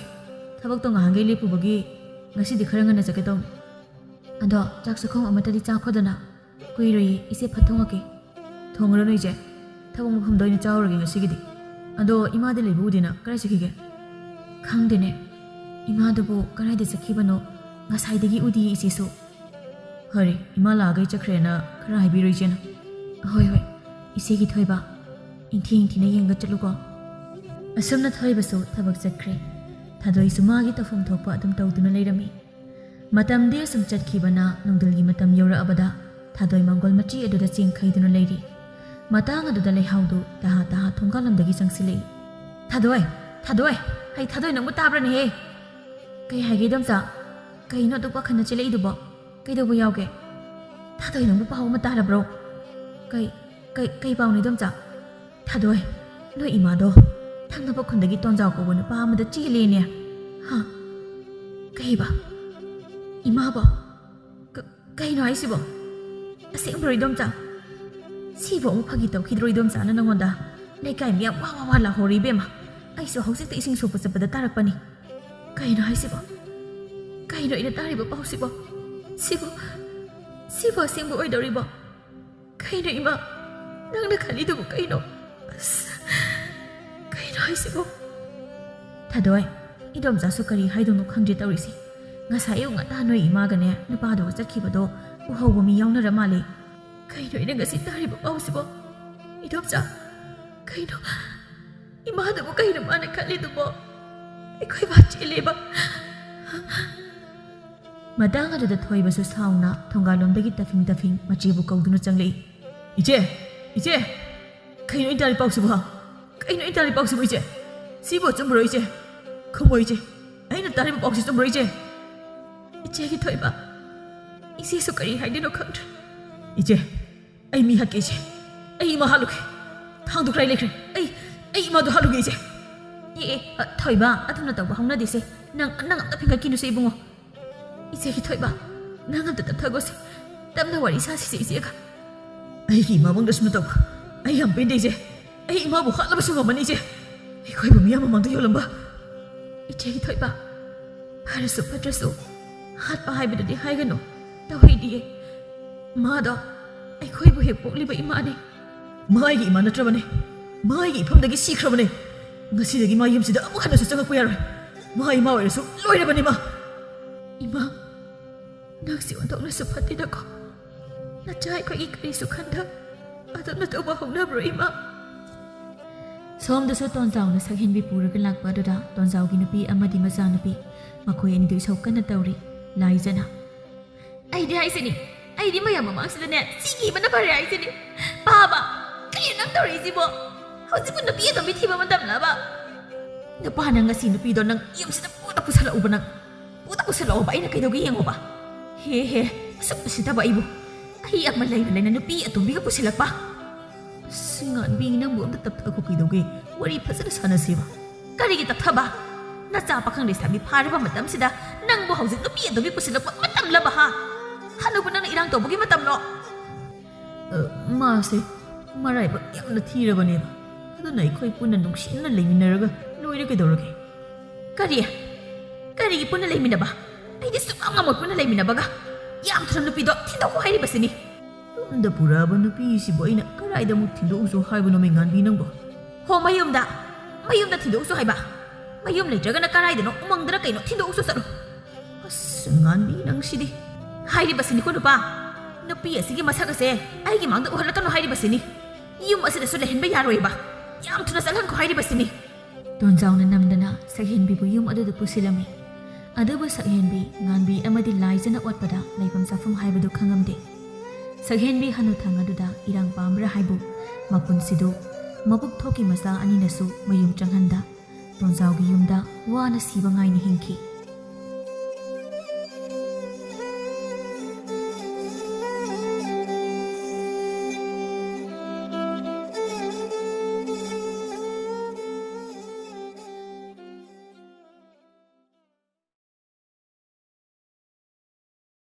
ꯊꯕꯛꯇꯣ ꯉꯍꯥꯟꯈꯩ ꯂꯦꯞꯄꯨꯕꯒꯤ ꯉꯁꯤꯗꯤ ꯈꯔ ꯉꯟꯅ ꯆꯠꯀꯦ ꯇꯧꯅꯤ꯫" "ꯑꯗꯣ ꯆꯥꯛ ꯆꯥꯛꯈꯣꯝ ꯑꯃꯠꯇꯗꯤ ꯆꯥꯈꯣꯗꯅ꯫ ꯀꯨꯏꯔꯣꯏꯌꯦ, ꯏꯆꯦ ꯐꯠ ꯊꯣꯡꯉꯛꯀꯦ꯫" "ꯊꯣꯡꯉꯨꯔꯅꯨ ꯏꯆꯦ, ꯊꯕꯛ ꯃꯐꯝꯗ ꯑꯣꯏꯅ ꯆꯥꯔꯨꯔꯒꯦ ꯉꯁꯤꯒꯤꯗꯤ꯫ ꯑꯗꯣ ꯏꯃꯥꯗꯤ ꯂꯩꯕ ꯎꯗꯦꯅ, ꯀꯗꯥꯏ ꯆꯠꯈꯤꯒꯦ?" "ꯈꯪꯗꯦꯅꯦ, ꯏꯃꯥꯗꯨꯕꯨ ꯀꯗꯥꯏꯗ ꯆꯠꯈꯤꯕꯅꯣ, ꯉꯁꯥꯏꯗꯒꯤ ꯎꯗꯤꯌꯦ ꯏꯆꯦꯁꯨ꯫" "ꯐꯔꯦ, ꯏꯃꯥ ꯂꯥꯛꯑꯒ ꯑꯩ ꯆꯠꯈ꯭ꯔꯦꯅ ꯈꯔ ꯍꯥꯏꯕꯤꯔꯣ ꯏꯆꯦꯅ꯫" "ꯍꯣꯏ, ꯍꯣꯏ, ꯏꯆꯦꯒꯤ ꯊꯣꯏꯕ, ꯏꯪꯊꯤ ꯏꯪꯊꯤꯅ ꯌꯦꯡꯒ ꯆꯠꯂꯨꯀꯣ꯫" ꯑꯁꯨꯝꯅ ꯊꯣꯏꯕꯁꯨ ꯊꯕꯛ ꯆꯠꯈ꯭ꯔꯦ꯫ ꯊꯥꯗꯣꯏꯁꯨ ꯃꯥꯒꯤ ꯇꯧꯐꯝ ꯊꯣꯛꯄ ꯑꯗꯨꯝ ꯇꯧꯗꯨꯅ ꯂꯩꯔꯝꯃꯤ꯫ ꯃꯇꯝꯗꯤ ꯑꯁꯨꯝ ꯆꯠꯈꯤꯕꯅ ꯅꯨꯡꯊꯤꯜꯒꯤ ꯃꯇꯝ ꯌꯧꯔꯛꯑꯕꯗ ꯊꯥꯗꯣꯏ ꯃꯪꯒꯣꯜ ꯃꯆꯤ ꯑꯗꯨꯗ ꯆꯦꯡ ꯈꯩꯗꯨꯅ ꯂꯩꯔꯤ꯫ ꯃꯇꯥꯡ ꯑꯗꯨꯗ ꯂꯩꯍꯥꯎꯗꯨ ꯇꯍꯥ ꯇꯍꯥ ꯊꯣꯡꯒꯥꯜꯂꯝꯗꯒꯤ ꯆꯪꯁꯤꯜꯂꯛꯏ꯫ "ꯊꯥꯗꯣꯏ! ꯊꯥꯗꯣꯏ! ꯍꯩ ꯊꯥꯗꯣꯏ, ꯅꯪꯕꯨ ꯇꯥꯕ꯭ꯔꯅꯦꯍꯦ?" "ꯀꯩ ꯍꯥꯏꯒꯦ ꯏꯗꯣꯝꯆꯥ? ꯀꯩꯅꯣ ꯑꯗꯨꯛ ꯄꯥꯈꯠꯅ ꯆꯦꯜꯂꯛꯏꯗꯨꯕꯣ? ꯀꯩꯗꯧꯕ ꯌꯥꯎꯒꯦ?" "ꯊꯥꯗꯣꯏ, ꯅꯪꯕꯨ ꯄꯥꯎ ꯑꯃ ꯇꯥꯔꯕ꯭ꯔꯣ?" "ꯀꯩ, ꯀꯩ, ꯀꯩ ꯄꯥꯎꯅꯣ ꯏꯗꯣꯝꯆꯥ?" "ꯊꯥꯗꯣꯏ, ꯅꯣꯏ ꯏꯃꯥꯗꯣ ꯊꯪꯅꯕ ꯈꯨꯟꯗꯒꯤ ꯇꯣꯟꯖꯥꯎ ꯀꯧꯕ ꯅꯨꯄꯥ ꯑꯃꯗ ꯆꯦꯜꯂꯦꯅꯦ꯫" "ꯍꯥ? ꯀꯩꯕ? ꯏꯃꯥꯕꯣ? ꯀ-, ꯀꯩꯅꯣ ꯍꯥꯏꯁꯤꯕꯣ? ꯑꯁꯦꯡꯕ꯭ꯔꯣ ꯏꯗꯣꯝꯆꯥ? ꯁꯤꯕꯨ ꯑꯃꯨꯛ ꯐꯥꯒꯤ ꯇꯧꯈꯤꯗ꯭ꯔꯣ ꯏꯗꯣꯝꯆꯥꯅ ꯅꯪꯉꯣꯟꯗ? ꯂꯩꯀꯥꯏ ꯃꯤꯌꯥꯝ ꯋꯥ ꯋꯥ ꯋꯥ ꯂꯥꯎꯍꯧꯔꯤ ꯏꯕꯦꯝꯃ꯫ ꯑꯩꯁꯨ ꯍꯧꯖꯤꯛꯇ ꯏꯁꯤꯡ ꯁꯣꯛꯄ ꯆꯠꯄꯗ ꯇꯥꯔꯛꯄꯅꯤ꯫ ꯀꯩꯅꯣ ꯍꯥꯏꯁꯤꯕꯣ? ꯀꯩꯅꯣ ꯑꯩꯅ ꯇꯥꯔꯤꯕ ꯄꯥꯎꯁꯤꯕꯣ? ꯁꯤꯕꯨ, ꯁꯤꯕꯨ ꯑꯁꯦꯡꯕ ꯑꯣꯏꯗꯧꯔꯤꯕꯣ? ꯀꯩꯅꯣ ꯏꯃꯥ? ꯅꯪꯅ ꯈꯜꯂꯤꯗꯨꯕꯨ ꯀꯩꯅꯣ? ꯑꯁ, ꯀꯩꯅꯣ ꯍꯥꯏꯁꯤꯕꯣ?" "ꯊꯥꯗꯣꯏ, ꯏꯗꯣꯝꯆꯥꯁꯨ ꯀꯔꯤ ꯍꯥꯏꯗꯣꯏꯅꯣ ꯈꯪꯗ꯭ꯔꯦ ꯇꯧꯔꯤꯁꯦ꯫ ꯉꯁꯥꯏ ꯑꯌꯨꯛ ꯉꯟꯇꯥ ꯅꯣꯏ ꯏꯃꯥꯒꯅꯦ ꯅꯨꯄꯥꯗꯨꯒ ꯆꯠꯈꯤꯕꯗꯣ ꯎꯍꯧꯕ ꯃꯤ ꯌꯥꯎꯅꯔ ꯃꯥꯜꯂꯦ꯫ ꯀꯩꯅꯣ ꯑꯩꯅ ꯉꯁꯤ ꯇꯥꯔꯤꯕ ꯄꯥꯎꯁꯤꯕꯣ? ꯏꯗꯣꯝꯆꯥ, ꯀꯩꯅꯣ? ꯏꯃꯥꯗꯨꯕꯨ ꯀꯩꯅꯣ ꯃꯥꯅ ꯈꯜꯂꯤꯗꯨꯕꯣ? ꯑꯩꯈꯣꯏ ꯕꯥ ꯆꯦꯜꯂꯦꯕ꯫ ꯃꯇꯥꯡ ꯑꯗꯨꯗ ꯊꯣꯏꯕꯁꯨ ꯁꯥꯎꯅ ꯊꯣꯡꯒꯥꯜꯂꯣꯝꯗꯒꯤ ꯇꯐꯤꯡ ꯇꯐꯤꯡ ꯃꯆꯦꯕꯨ ꯀꯧꯗꯨꯅ ꯆꯪꯂꯛꯏ꯫ "ꯏꯆꯦ! ꯏꯆꯦ! ꯀꯩꯅꯣ ꯑꯩꯅ ꯇꯥꯔꯤ ꯄꯥꯎꯁꯤꯕꯣ? ꯀꯩꯅꯣ ꯑꯩꯅ ꯇꯥꯔꯤ ꯄꯥꯎꯁꯤꯕꯣ, ꯏꯆꯦ? ꯁꯤꯕꯨ ꯑꯆꯨꯝꯕꯔꯣ, ꯏꯆꯦ? ꯈꯨꯝꯃꯣ, ꯏꯆꯦ꯫ ꯑꯩꯅ ꯇꯥꯔꯤꯕ ꯄꯥꯎꯁꯤ ꯑꯆꯨꯝꯕꯔꯣ, ꯏꯆꯦ?" "ꯏꯆꯦꯒꯤ ꯊꯣꯏꯕ, ꯏꯆꯦꯁꯨ ꯀꯔꯤ ꯍꯥꯏꯗꯣꯏꯅꯣ ꯈꯪꯗ꯭ꯔꯦ꯫" "ꯏꯆꯦ, ꯑꯩ ꯃꯤ ꯍꯥꯠꯀꯦ, ꯏꯆꯦ꯫ ꯑꯩ ꯏꯃꯥ ꯍꯥꯠꯂꯨꯒꯦ꯫ ꯊꯥꯡꯗꯨ ꯀꯗꯥꯏ ꯂꯩꯈ꯭ꯔꯦ? ꯑꯩ, ꯑꯩ ꯏꯃꯥꯗꯣ ꯍꯥꯠꯂꯨꯒꯦ, ꯏꯆꯦ꯫" "ꯑꯦ, ꯑꯦ, ꯑ, ꯊꯣꯏꯕ, ꯑꯗꯨꯝꯅ ꯇꯧꯕ ꯍꯧꯅꯗꯦꯁꯦ꯫ ꯅꯪ, ꯅꯪ ꯑꯝꯇ ꯐꯤꯡꯒꯠꯈꯤꯅꯨꯁꯦ, ꯏꯕꯨꯡꯉꯣ꯫ ꯏꯆꯦꯒꯤ ꯊꯣꯏꯕ, ꯅꯪ ꯑꯝꯇ ꯇꯞꯊꯒꯣꯁꯦ꯫ ꯇꯞꯅ ꯋꯥꯔꯤ ꯁꯥꯁꯤꯁꯦ, ꯏꯆꯦꯒ꯫" "ꯑꯩꯒꯤ ꯏꯃꯥ ꯃꯪꯗ ꯁꯨꯝꯅ ꯇꯧꯕ ꯑꯩ ꯌꯥꯝ ꯄꯦꯟꯗꯦ, ꯏꯆꯦ꯫ ꯑꯩ ꯏꯃꯥꯕꯨ ꯍꯥꯠꯂꯕꯁꯨ ꯉꯝꯃꯅꯤ, ꯏꯆꯦ꯫ ꯑꯩꯈꯣꯏꯕꯨ ꯃꯤꯌꯥꯝ ꯃꯃꯥꯡꯗ ꯌꯣꯜꯂꯝꯕ꯫" "ꯏꯆꯦꯒꯤ ꯊꯣꯏꯕ, ꯐꯔꯁꯨ ꯐꯠꯇ꯭ꯔꯁꯨ, ꯍꯥꯠꯄ ꯍꯥꯏꯕꯗꯨꯗꯤ ꯍꯥꯏꯒꯅꯨ꯫ ꯇꯧꯍꯩꯗꯤꯌꯦ꯫ ꯃꯥꯗꯣ ꯑꯩꯈꯣꯏꯕꯨ ꯍꯦꯛ ꯄꯣꯛꯂꯤꯕ ꯏꯃꯥꯅꯦ꯫" "ꯃꯥ ꯑꯩꯒꯤ ꯏꯃꯥ ꯅꯠꯇ꯭ꯔꯕꯅꯦ꯫ ꯃꯥ ꯑꯩꯒꯤ ꯏꯐꯝꯗꯒꯤ ꯁꯤꯈ꯭ꯔꯕꯅꯦ꯫ ꯉꯁꯤꯗꯒꯤ ꯃꯥ ꯌꯨꯝꯁꯤꯗ ꯑꯃꯨꯛ ꯍꯟꯅꯁꯨ ꯆꯪꯉꯛꯄ ꯌꯥꯔꯣꯏ꯫ ꯃꯥ ꯏꯃꯥ ꯑꯣꯏꯔꯁꯨ ꯂꯣꯏꯔꯕꯅꯦ ꯃꯥ꯫" "ꯏꯃꯥ, ꯅꯪꯁꯤ ꯑꯣꯟꯊꯣꯛꯅꯁꯨ ꯐꯠꯇꯦꯗꯀꯣ꯫ ꯅꯆꯥ ꯑꯩꯈꯣꯏꯒꯤ ꯀꯔꯤꯁꯨ ꯈꯟꯗ ꯑꯗꯨꯝꯅ ꯇꯧꯕ ꯍꯧꯅꯕ꯭ꯔꯣ, ꯏꯃꯥ?" ꯁꯣꯝꯗꯁꯨ ꯇꯣꯟꯖꯥꯎꯅ ꯁꯛꯍꯦꯟꯕꯤ ꯄꯨꯔꯒ ꯂꯥꯛꯄ ꯑꯗꯨꯗ ꯇꯣꯟꯖꯥꯎꯒꯤ ꯅꯨꯄꯤ ꯑꯃꯗꯤ ꯃꯆꯥꯅꯨꯄꯤ, ꯃꯈꯣꯏ ꯑꯅꯤꯗꯨ ꯏꯁꯧ ꯀꯟꯅ ꯇꯧꯔꯤ꯫ ꯂꯥꯏꯖꯅ, "ꯑꯩꯗꯤ ꯍꯥꯏꯁꯤꯅꯤ, ꯑꯩꯗꯤ ꯃꯌꯥꯝ ꯃꯃꯥꯡꯁꯤꯗꯅꯦ ꯁꯤꯈꯤꯕꯅ ꯐꯔꯦ ꯍꯥꯏꯁꯤꯅꯤ꯫ ꯄꯥꯕ, ꯀꯩꯅꯣ ꯅꯪ ꯇꯧꯔꯛꯏꯁꯤꯕꯣ? ꯍꯧꯖꯤꯛꯄꯨ ꯅꯨꯄꯤ ꯑꯇꯣꯝꯕꯤ ꯊꯤꯕ ꯃꯇꯝꯂꯕ? ꯅꯨꯄꯥꯅ ꯉꯁꯤ ꯅꯨꯄꯤꯗꯣ ꯅꯪ ꯌꯨꯝꯁꯤꯗ ꯄꯨꯗ ꯄꯨꯁꯜꯂꯛꯎꯕ ꯅꯪ꯫ ꯄꯨꯗ ꯄꯨꯁꯜꯂꯛꯑꯣꯕ, ꯑꯩꯅ ꯀꯩꯗꯧꯒꯦ ꯌꯦꯡꯉꯣꯕ꯫ ꯍꯦ, ꯍꯦ, ꯑꯁꯨꯛ ꯎꯁꯤꯠꯇꯕ ꯑꯩꯕꯨ꯫ ꯑꯩ ꯑꯃ ꯂꯩꯅ ꯂꯩꯅ ꯅꯨꯄꯤ ꯑꯇꯣꯝꯕꯤꯒ ꯄꯨꯁꯤꯜꯂꯛꯄ? ꯑꯁ, ꯉꯥꯟꯕꯤ, ꯅꯪꯕꯨ ꯑꯝꯇ ꯇꯞꯊꯈꯣ ꯀꯩꯗꯧꯒꯦ? ꯋꯥꯔꯤ ꯐꯖꯅ ꯁꯥꯟꯅꯁꯦꯕ꯫" "ꯀꯔꯤꯒꯤ ꯇꯞꯊꯕ? ꯅꯆꯥ ꯄꯥꯈꯪ ꯂꯩꯁꯥꯕꯤ ꯐꯥꯔꯕ ꯃꯇꯝꯁꯤꯗ ꯅꯪꯕꯨ ꯍꯧꯖꯤꯛ ꯅꯨꯄꯤ ꯑꯗꯨꯒꯤ ꯄꯨꯁꯤꯜꯂꯛꯄ ꯃꯇꯝꯂꯕ, ꯍꯥ? ꯍꯅꯨꯕ ꯅꯪꯅ ꯏꯔꯥꯡ ꯇꯧꯕꯒꯤ ꯃꯇꯝꯂꯣ?" "ꯑ, ꯃꯥꯁꯦ ꯃꯔꯥꯏꯕꯛ ꯌꯥꯝꯅ ꯊꯤꯔꯕꯅꯦꯕ꯫ ꯑꯗꯨꯅ ꯑꯩꯈꯣꯏ ꯄꯨꯟꯅ ꯅꯨꯡꯁꯤꯅꯅ ꯂꯩꯃꯤꯟꯅꯔꯒ ꯂꯣꯏꯔꯦ ꯀꯩꯗꯧꯔꯒꯦ?" "ꯀꯔꯤ? ꯀꯔꯤꯒꯤ ꯄꯨꯟꯅ ꯂꯩꯃꯤꯟꯅꯕ? ꯑꯩꯗꯤ ꯁꯨꯛꯉꯝ ꯉꯝꯃꯣꯏ ꯄꯨꯟꯅ ꯂꯩꯃꯤꯟꯅꯕꯒ꯫ ꯌꯥꯝ ꯊꯨꯅ ꯅꯨꯄꯤꯗꯣ ꯊꯤꯟꯗꯣꯛꯈꯣ ꯍꯥꯏꯔꯤꯕꯁꯤꯅꯤ꯫" "ꯌꯨꯝꯗ ꯄꯨꯔꯛꯑꯕ ꯅꯨꯄꯤꯁꯤꯕꯨ ꯑꯩꯅ ꯀꯗꯥꯏꯗ ꯑꯃꯨꯛ ꯊꯤꯟꯗꯣꯛꯎꯁꯨ ꯍꯥꯏꯕꯅꯣꯃꯤ, ꯉꯥꯟꯕꯤ ꯅꯪꯕꯣ?" "ꯍꯣ, ꯃꯌꯨꯝꯗ, ꯃꯌꯨꯝꯗ ꯊꯤꯟꯗꯣꯛꯎꯁꯨ ꯍꯥꯏꯕ? ꯃꯌꯨꯝ ꯂꯩꯇ꯭ꯔꯒꯅ ꯀꯗꯥꯏꯗꯅꯣ ꯎꯃꯪꯗꯔ ꯀꯩꯅꯣ ꯊꯤꯟꯗꯣꯛꯎꯁꯨ ꯆꯠꯂꯨ꯫" "ꯑꯁ, ꯉꯥꯟꯕꯤ ꯅꯪꯁꯤꯗꯤ꯫ ꯍꯥꯏꯔꯤꯕꯁꯤꯅꯤꯀꯣ ꯅꯨꯄꯥ, ꯅꯨꯄꯤ ꯑꯁꯤꯒꯤ ꯃꯁꯛ ꯑꯁꯦ ꯑꯩꯒꯤ ꯃꯥꯡꯗ ꯎꯍꯜꯂꯛꯀꯅꯨ ꯍꯥꯏꯔꯤꯕꯁꯤꯅꯤ꯫ ꯌꯨꯝ ꯑꯁꯤꯗꯁꯨ ꯂꯩꯍꯟꯕ ꯌꯥꯔꯣꯏꯕ꯫ ꯌꯥꯝ ꯊꯨꯅ ꯆꯠꯍꯟꯈꯣ ꯍꯥꯏꯔꯤꯕꯁꯤꯅꯤ꯫ ꯇꯣꯟꯖꯥꯎꯅ ꯅꯝꯗꯅ ꯁꯛꯍꯦꯟꯕꯤꯕꯨ ꯌꯨꯝ ꯑꯗꯨꯗ ꯄꯨꯁꯤꯜꯂꯝꯃꯤ꯫ ꯑꯗꯨꯕꯨ ꯁꯛꯍꯦꯟꯕꯤ ꯉꯥꯟꯕꯤ ꯑꯃꯗꯤ ꯂꯥꯏꯖꯅ ꯑꯣꯠꯄꯗ ꯂꯩꯐꯝ ꯆꯥꯐꯝ ꯍꯥꯏꯕꯗꯨ ꯈꯪꯉꯝꯗꯦ꯫ ꯁꯛꯍꯦꯟꯕꯤ ꯍꯅꯨꯊꯪ ꯑꯗꯨꯗ ꯏꯔꯥꯡ ꯄꯥꯝꯕ꯭ꯔꯥ ꯍꯥꯏꯕꯨ ꯃꯄꯨꯟꯁꯤꯗꯨ ꯃꯕꯨꯛ ꯊꯣꯛꯀꯤ ꯃꯆꯥ ꯑꯅꯤꯅꯁꯨ ꯃꯌꯨꯝ ꯆꯪꯍꯟꯗ ꯇꯣꯟꯖꯥꯎꯒꯤ ꯌꯨꯝꯗ ꯋꯥꯅ ꯁꯤꯕ ꯉꯥꯏꯅ ꯍꯤꯡꯈꯤ꯫